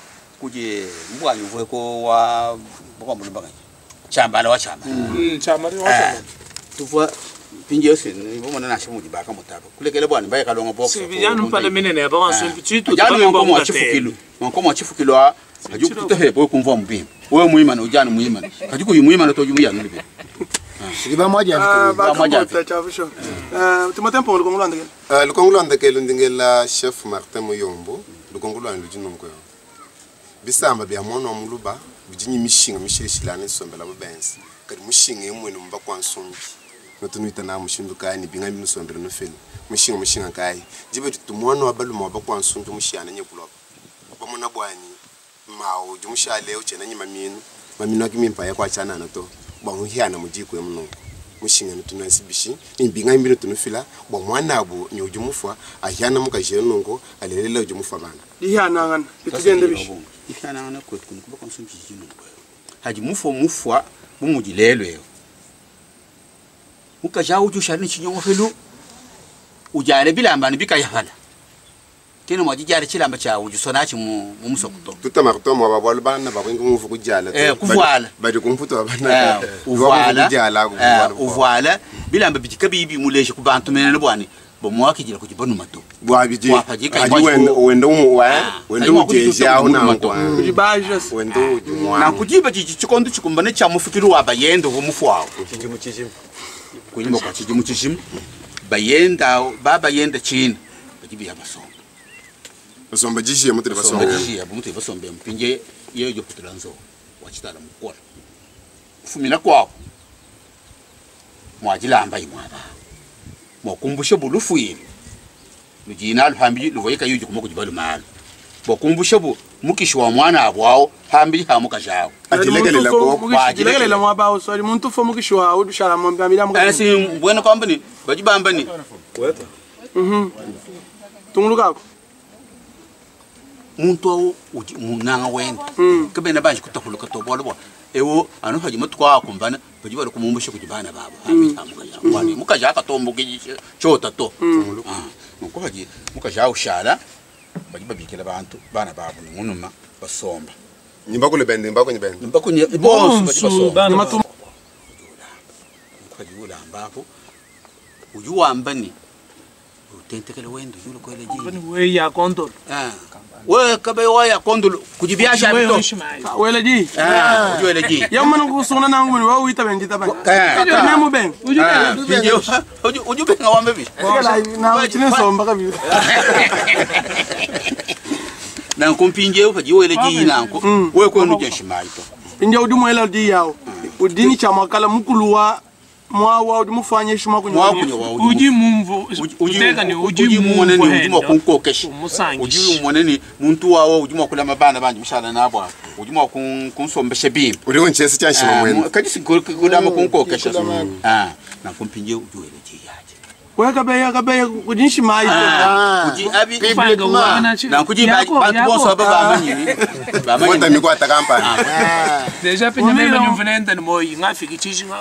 kuje mbwanyu vweko wa bwakwamulumba chambala wa chambala.
Chambala wa chambala.
Tuvwa pinje yose nibomona nasho muji baka mutaba kulekele bwana baye kalonga box.
Sivijanu mpala minene bakwansumpi chitu
janu nkomo wa chifukilu nkomo wa chifukilu a kajuku hebo kumva mbimba wewe muimana ujana muimana kajuku muimana toju muyanu libe.
Sikiba mwaja
Ba mwaja chavusho. Timothée mpongo lukongo lwandekela.
Lukongo lwandekelo ndingela chef Martin Muyombo lukongo lwanu lujinongo yo bisamba bya mwana wa muluba bijinyi mishinga mishilishilana isombela bubenzi kadi mushinga emwene mumba kwa nsumbi notunuita na mushindu kai binga binusombela nofeli mushinga mushinga kai jibe tumwana wa baluma wa kwa nsumbi mushana nyekulwa bamona bwani mawo jumushale uchena nyima minu maminu akimimpa yakwa chana na to bwamuhyana mujiko emunongo mushinga nutunasibishi imbinga imbino tunufila bwa mwana abo nyujumufwa ahyana mukajero nongo alelela ujumufwa bana.
Ihyanangana bitugende bishi.
Ihyanangana kwetu kunukuba kwa nsumbi jinongo haji mufo mufwa bumujilelo eyo mukaja uju shali chinyongo felu ujale bilamba nibikayafala kino mwajijale chilamba cha uju sonachi mu musokuto
tuta marto mwa babwalu bana babwenga mufu kujala
kuvuala
bali kumfuta bana
uvuala
kujala
uvuala bilamba bijikabibi muleje kubantu menene bwani bomwakijira kujibonu mato
bwabije wenda wenda wa wenda ujeja aho nango
kujibaje
wenda ujumwa
na kujiba chikondo chikumbane cha mufikiru wa bayendo ho mufu
Chijimu chijimu.
Kunyima kwa chijimu chijimu bayenda baba yenda chini bajibi yabasomba
basomba jishiye mutire basomba
jishiye mutire basomba mpinje yejo kutulanzo wachitala mukora kufumina kwabo mwajilamba imwaba mwakumbushe bulufu yini lujina luhambi luvoyeka yuji kuma kujibalu malo mwakumbushe bu mukishi wa mwana abwao hambi ha mukashawo
ajilekelela ko
ajilekelela mwabawo so muntu fo mukishi wa udushala mombe amira
mukashi si mbwena kwamba ni bajibamba ni
weta
tungulukako
muntu awo munanga wenda kabena baje kutahuluka tobolo bo ewo anu haji mutwa kumbana bajibala kumumbushe kujibana babo hambi ha mukashawo wani mukashawo katombo chota to nuko haji mukashawo ushala bajibabikira bantu bana babo ngunuma basomba
Nimbakule bende mbako nyibende
mbako nye bonsu bajibasomba haji ulamba uyu wambani utentekele wendo yulo kwele
jini we ya kondolo
we kabe wa ya kondolo kujibyasha bito
wele ji
wele ji
yamana kusungana nangu ni wa uita benji taba ne mu ben
uju uju benga wambe bi
na chine somba kabi
na kumpinje upaji wele ji nanko we kwenu je shimaito
pinje udi mwela ji yawo udini cha makala mukulu wa Mwawa udi mufanyisha
Mwakunya wa
Udi mumvu uteka ni udi
mumone
mumvu
ni udi mwa
henda.
kunkokesha.
Umusangisha.
Udi mumone ni muntu wawo udi mwa kulama bana banje mushala nabo apa. Udi mwa kunsombesha bimpe.
Uri unchesi cha nshima mwene.
Kadi kulama kunkokesha. Ah, nankumpinje udi wele jiyaje.
Wekabeya kabeya kudi nshimayi.
Udi abi
Upanga uwana chi-
nankuji
Yako,
bantu
yako.
bonso aba bamanyini.
Mbota mikwata kampani.
Deja pinya meme nimvunenda ni moyi ngafika ichishi nga.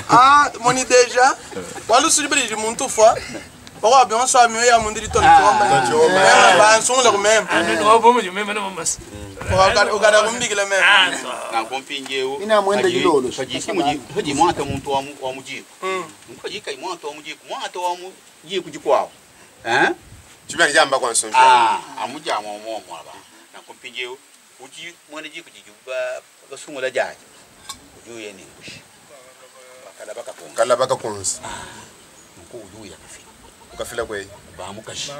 Ah, moni deja walusuli bali muntu fa bakwa bionso amyo ya mundi litolo choma. Mema bansungula kumema.
Anu wapo meme no mas.
Ukada kumbikila mema.
Nankumpinjewo.
Ina mwenda jilolo.
Haji mwata muntu wa wa mujiko. Nkaji kai mwata wa mujiko, mwata wa mujiko jikwawo. Eh?
Chibya jamba kwa nsumbi.
Ah, amuja mwa mwa mwa ba. Nankumpinjewo uji mwene jiko jijuba basungula jaje. Ujuye ni ngushi. Bakala bakaponga.
Kala baka kunsi.
Nku ujuye akafika.
Ukafila kwe.
Bamukashi.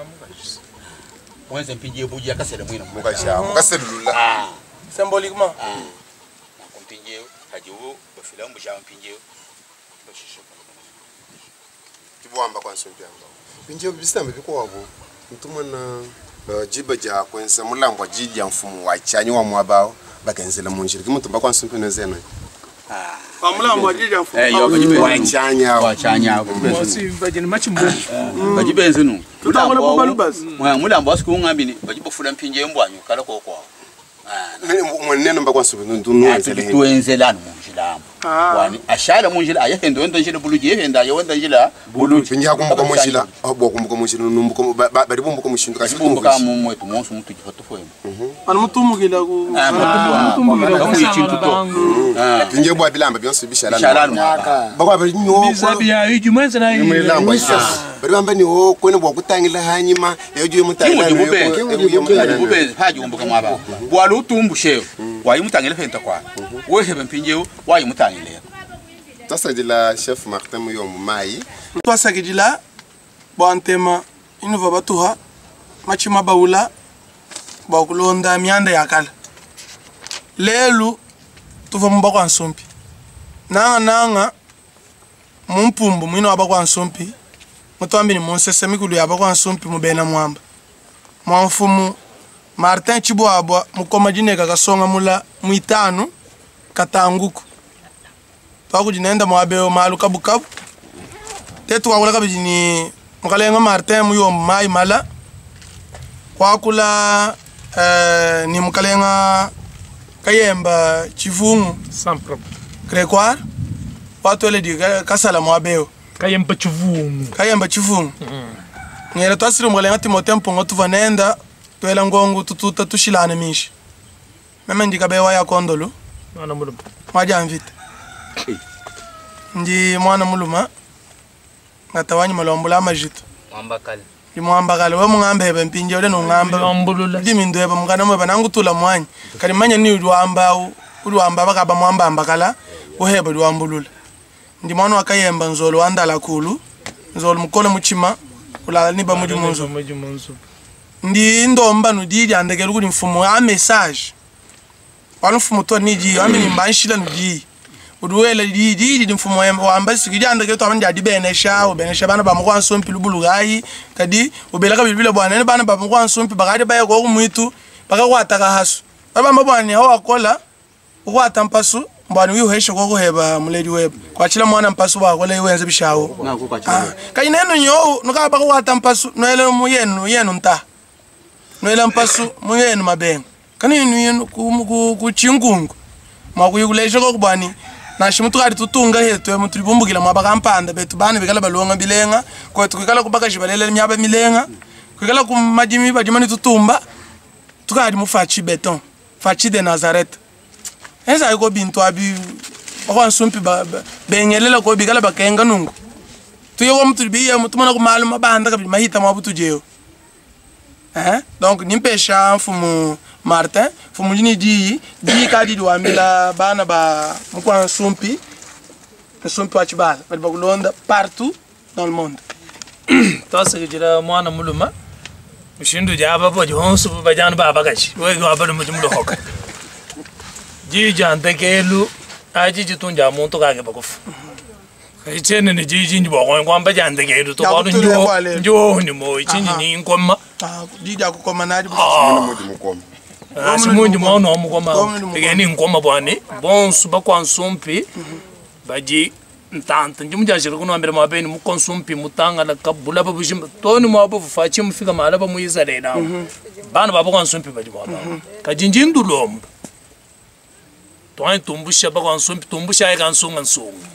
Mwenze mpinje buji akasele mwina.
Mukasha. Mukaselula.
Ah.
Symboliquement.
Nankumpinjewo haji wo bafila mbusha mpinjewo. Bashisha.
Kibuamba kwa nsumbi amba. Pinje bisambe bikwabo. Ntumana jiba ja kwenza mulambo jija mfumu wa chanyi wa mwabao bakenzela munjira kimutumba kwa nsumbi nezeno.
Pamulambo ajija mfu.
Eh, yo bajibenzi.
Wachanya.
Wachanya.
Mosi bajini machimbo.
Bajibenzi nu.
Tutangula kubalubazi.
Mulambo wasiku ungambini bajibofula mpinje mbwanyu kala kokwawo.
Mwenene mba kwa nsumbi ndunuwenzele.
Tuenzelana munjila.
Ah.
Wani ashala munjila ayahenda wenda njila buluji yahenda ayawenda njila buluji.
Pinje hakumbuka munjira bwakumbuka munjira numbuka bali bumbuka mushindu kasi
Bumbuka mu mwetu monso mutu jifatufu emu.
Anu mutumukila ku.
Mutumukila
Kuichintu to.
Pinje bwa bilamba byonse bishala.
Bishala mwaba.
Bakwa bali nyoko.
Bizabi ya iji mwenze na
Mulambo bali bamba ni wo kwene bwa kutangila hanyuma ejo mutangila
Bubezi haji umbuka mwaba. Bwali utumbushe wayimutangile fenta kwa. Wehebe mpinjewo wayimutangile.
Tasadila chef Martin Muyombo mai.
Twasakidila bwantema inuva batuha machima baula bwakulonda myanda yakala. Lelu tuva mu bakwa nsumpi. Nanga nanga mumpumbu mwino wa bakwa nsumpi mutwambini munsese mikulu ya bakwa nsumpi mubena mwamba. Mwamfumu Martin Chibwabwa mukoma jineka kasonga mula mwitanu katanguku. Twakujinenda mwabeo malu kabukabu. Tetu wakula kabiji ni mukalenga Martin Muyombo mai mala. Kwakula ni mukalenga Kayemba Chivungu.
Sans problème.
Gregoire watwele di kasala mwabeo.
Kayemba Chivungu.
Kayemba Chivungu. Ngere twasiri mukalenga Timothée Mpongo tuvanenda twela ngongu tututa tushilane mishi. Meme ndikabewa ya kondolo.
Mwana muluma.
Mwaja mvita. Ndi mwana muluma. Ngatawanyi malombula amajito.
Mwambakale.
Ndi mwambakale we mungambe hebe mpinje ule nungamba.
Mwambulula.
Ndi mindu hebe mukana mweba nangutula mwanyi. Kali manya ni ulwamba ulwamba bakaba mwamba ambakala uhebe lwambulula. Ndi mwana wakayemba nzolo wandala kulu. Nzolo mukole muchima ulala niba mudi munzu. Ndi ndomba nudidi andekela kuli mfumo a message. Wala mfumo to niji amini mbanshila nudi. Uduwele di di di mfumo wamba sikidi andekela to amandi adi benesha ubenesha bana ba mukwa nsompi lubulugayi kadi ubelaka bilibila bwana ne bana ba mukwa nsompi bakadi baye ko mwitu bakakwata hasu. Baba mbwana hawa akola ukwata mpasu mbwana uyuhesha ko kuheba muledi web. Kwachila mwana mpasu wakola iwenze bishawo. Kayi nenu nyo nukaba kwata mpasu noele muyenu yenu nta. Noela mpasu muyenu mabenga. Kani yenu yenu ku chingungu. Mwakuyikulesha ko kubani nashimutu kali tutunga hetu mutulibumbukila mwaba kampanda betu bana bikala balonga bilenga kwetu kwikala kubaka jibalele myaba milenga kwikala ku majimi bajimani tutumba tukali mufachi beton fachi de Nazareth enza yuko bintu abi bakwa nsumpi bengelela ko bikala bakenga nungu tuyewo mutulibiye mutumana ku malu mabanda kabili mahita mwabutujeyo. Donc nimpesha mfumu Martin mfumu jini di di kadi diwambila bana ba mukwa nsumpi nsumpi wa chibala bali bakulonda partout dans le monde.
Twasakijila mwana muluma mushindu jaba bo jonsu bajana baba kachi wego abalo mujimulohoka. Jija ndekelu Aji jitunja muntu kake bakufa. Kaichene ni jiji ndi bwa kwamba jande kedu to bwa njo njo ni mo ichinji ni nkoma.
Ah, jiji akukoma naji.
Mudi mukoma.
Simundi mwana mukoma. Tegeni nkoma bwani. Bonsu bakwansumpi. Baji ntanta njimujashira kunoambira mabeni mukonsumpi mutangala kabula babushimba toni mwabo fachi mufika malaba muizarela bana babo konsumpi baji mwaba kajinji ndulomba twani tumbusha bakonsumpi tumbusha ay kansunga nsunga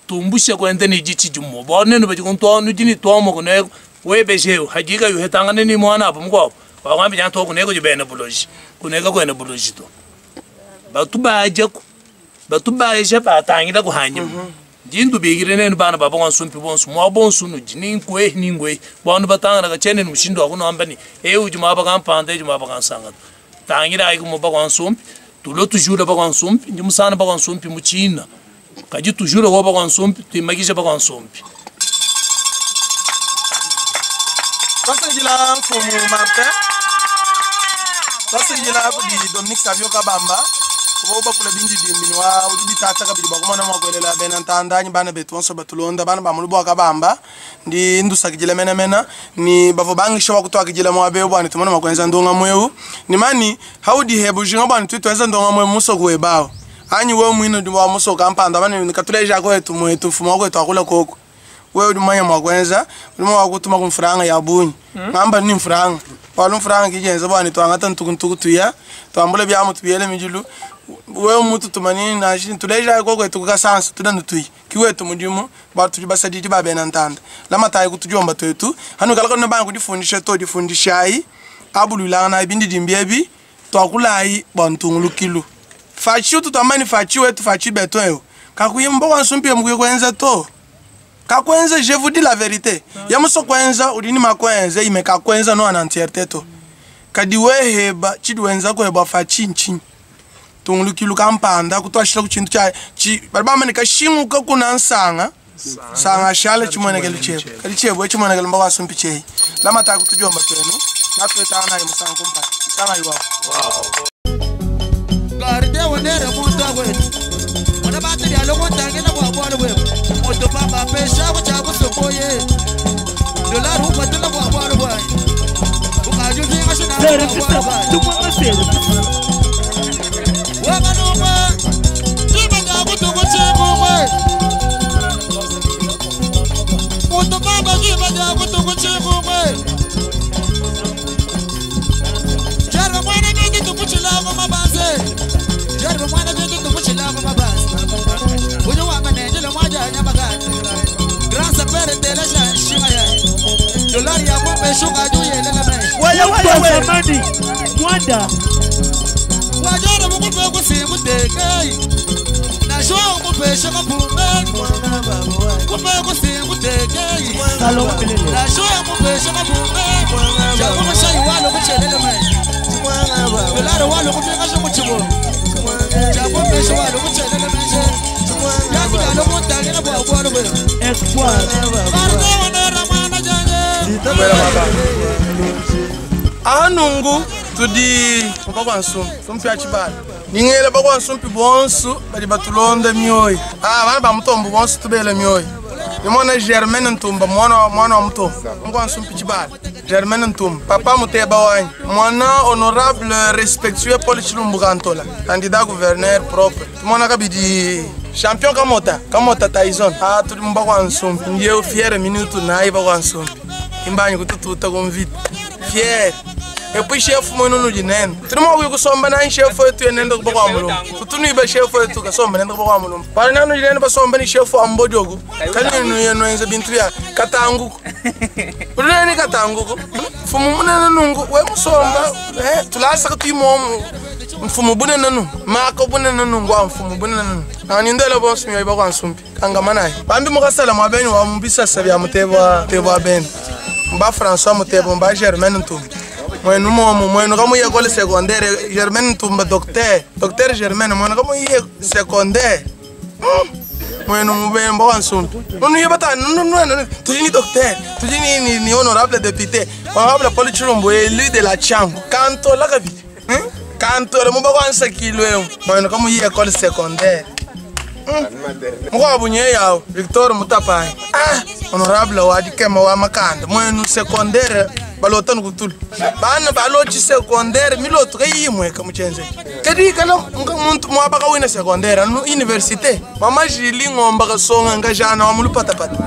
tumbusha kwende ni jichi jumo bonene baji kontwanu jini twamo kune webeshe hajika yuhetangane ni mwana apo mkwabo wakwambi nyanto kuneko jibene buloji kuneka kwene buloji to batu bajaku batu baisha batangira kuhanyuma jindu bigire nenu bana babo nsumpi bonsu mwa bonsu nu jininkwe ningwe banu batangira kachene mushindo akuno ambani e ujuma bakampanda ejuma bakansanga tangira ayi mu bakansumpi tulo tujula bakansumpi ndimusana bakansumpi muchina kaji tujula kwa bakansumpi tuimagisha bakansumpi
Twasengila mfumu Martin twasengila kudi Dominique Savio Kabamba bo bakula bindi dimbi wa udi bitata kabili bakumana mwakwelela bena ntanda bana betu bonso batulonda bana bamulu bwa Kabamba ndi ndusakijila mena mena ni bavo bangisha wakutwakijila mwabe bwana tumona makwenza ndonga mweu ni mani haudi hebu jinga bwana twitweza ndonga mweu muso kuebao anyi we mwino ndi wa muso kampanda bana nikatuleja kwetu mwetu mfumo kwetu akula koko wewe uri manya mwakwenza urimo wakutuma kumfuranga ya bunyi ngamba ni mfuranga walo mfuranga kijenza bwana twangata ntukuntuku tuya twambule byamu tubyele mijilu wewe mutu tumanini na shi tuleja ko kwetu kukasansa tudanu tuyi kiwetu mudimu batu basadidi babena ntanda lamatayi kutujomba twetu hanu kalaka no bana kudifundisha to difundishai abululana ibindi dimbiebi twakulayi bwantungulukilu fachi tutambani fachi wetu fachi beto yo kakuyimbo wansumpie mkuye kwenza to kakwenza je vous dis la vérité yamuso kwenza udini makwenza ime kakwenza no anantierté to kadi weheba chidwenza kweba fachi nchinyi tungulukilu kampanda kutwashila kuchintu cha chi bali bamane kashinguka kuna nsanga sanga shala chimwenekelo chebu kali chebu echimonekelo mba wasumpi cheyi lamata kutujomba twenu natwetana naye musango kumpala sanga iwapo
Garde wonere muntu akwetu Mwana batiri alokotangela bwa bwalo bwe Moto pamba pesha kucha kusokoye Dollar upatela bwa bwalo bwe Ukajuzinga shina
Service, tumama service.
Wakanuma Chima kutukuchimwe Moto pamba chima kutukuchimwe Jarba mwana kingi tukuchilako mabanze Jarba mwana kingi tukuchilako mabanze Uyo wamanenjelo mwaja nyamagani Grasa pere tele shinga ya Dolari ya kumbe shuka juu yelela me
Waya
Mtu
waya
wa
waya.
zamani Mwanda
Wajara mukupe kusimu teke Nashwa umupe shaka pume Kupe kusimu teke
Salon Pelele
Nashwa umupe shaka pume Jabu mashayi walo kuchelele me Dolari walo kupinga shumu chibo Jabu mesho walo kuchelele me Yaku jalo mutangina bwa bwa bwa
Espoir
Barde wanera mwana janye
ahanungu tudi bakwansumpi sumpi achibala ningele bakwansumpi bonsu bali batulonda mioyo ah bana bamutombo bonsu tubele mioyo nimona Germaine Ntumba mwana mwana wa mutombo mukwansumpi chibala Germaine Ntumba papa muteba wanyi mwana honorable respectueux Paul Chilumbu Kantola candidat gouverneur propre tumona kabidi champion kamota kamota Tyson ah tuli mubakwansumpi ndiye fiere minutu nayi bakwansumpi imbanyi kutututa kumvita fier epo shefu mwenu nudinene tuli mwakuyi kusomba nani shefu wetu yenende kuba kwa mulungu tutunuiba shefu wetu kasomba nende kuba kwa mulungu pali nanu dinene basomba ni shefu ambodyoku kaninu yenwenze bintu bya katanguku ulinene katanguku mfumu munene nungu we musomba tulasaka tuimomu mfumu bunene nungu mako bunene nungu wa mfumu bunene nungu nanindele bonso myoyi bakwansumpi kangamanayi bambi mukasala mwabeni wa mubisasa bya mutebwa tebwa bene mba François Mutebo mba Germaine Ntumba mwenu momo mwenu kamuye école secondaire Germaine Ntumba docteur docteur Germaine mwenu kamuye secondaire mwenu mubemba wa nsumbi nunu ye bata nunu nunu tuji ni docteur tuji ni ni, ni honorable député honorable Paul Chilumbu élu de la Chango kanto la kabili. Kantole muba kwansakilwe mwenu kamuyi école secondaire. Mukwabunye yawo Victor Mutapai. Ah, honorable wa dikema wa makanda mwenu secondaire balota kutulu. Bana balochi secondaire miloto kayimweka muchenze. Kadi kala muntu mwaba kawina secondaire anu université. Mama Julie ngomba kasonga ngajana wa mulupata pata.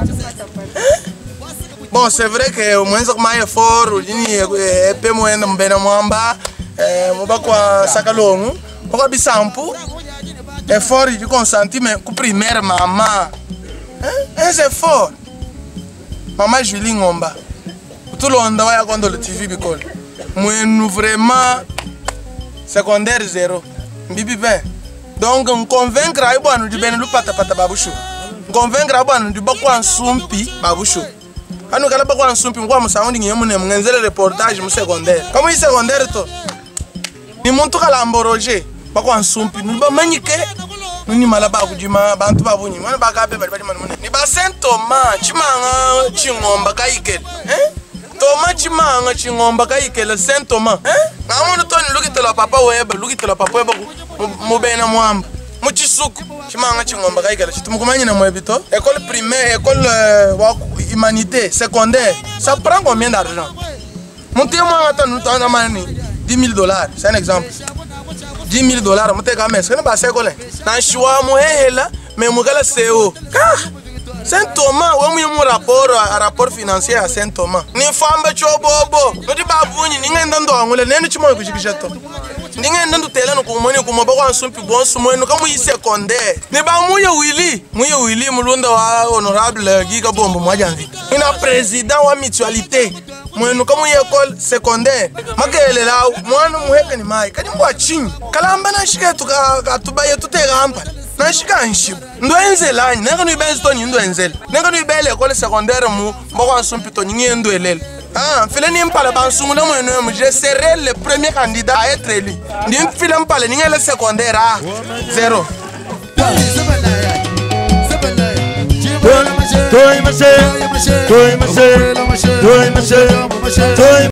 Bon, c'est vrai que mwenza kuma effort ulini epe mwenda mbena mwamba muba kwa sakalongu kwa bisampu effort idi consenti mais ku primaire mama hein c'est fort. Mama Julie Ngomba tulonda waya kondolo TV bikolo mwenu vraiment secondaire zéro mbibi ben. Donc nconvaincre ayi bwana di bene lupata pata babushu nconvaincre ayi bwana di bakwa nsumpi babushu anu kala bakwa nsumpi ngwa musangu ndingi yemune ngenzele reportage mu secondaire kama i secondaire to ni muntu kalamba Roger bakwa nsumpi ni bamanyike nuni mala bakujima bantu babunyi mwana bakape bali bali mwana ni ba Saint Thomas chimanga chingomba kaikele eh Thomas chimanga chingomba kaikele Saint Thomas eh ngamuntu toni lukitela papa weba lukitela papa weba mubena mwamba muchisuku chimanga chingomba kaikele chitumukumanya na mwebito école primaire école humanité secondaire ça prend combien d'argent? Muntu mwanga tanu tanu mani 10 000 dollars, c'est un exemple. 10 000 dollars, muteka mesa kana basa ekole na shiwa muhehela me mukala seo ka Saint Thomas we muyi mu rapport a rapport financier ya Saint Thomas ni famba chobobo noti babunyi ningenda ndwangule nenu chimoyo kuchikisha to ndingenda ndutela nukumoni kumoba kwa nsumpi bonsu mwenu kamuyi secondaire ni ba muye Willy muye Willy mulunda wa honorable Giga Bombo mwajanvi ina président wa mutualité mwenu kamuyi école secondaire makelela mwana muheke ni mai kadi mbwa chinyi kalamba na shiketu katubaye tuteka nashika nshibu ndwenzelani nenge nuibenzi toni ndwenzele nenge nuibele école secondaire mu mbokwa nsumpi toni ngiye ndwelele. Ah, mfile ni mpala bansungula mwenu emu je serai le premier candidat à être élu ndi mfile mpala ningele secondaire ah zéro.
Toi, ma chère, toi, ma chère, toi, ma chère, toi.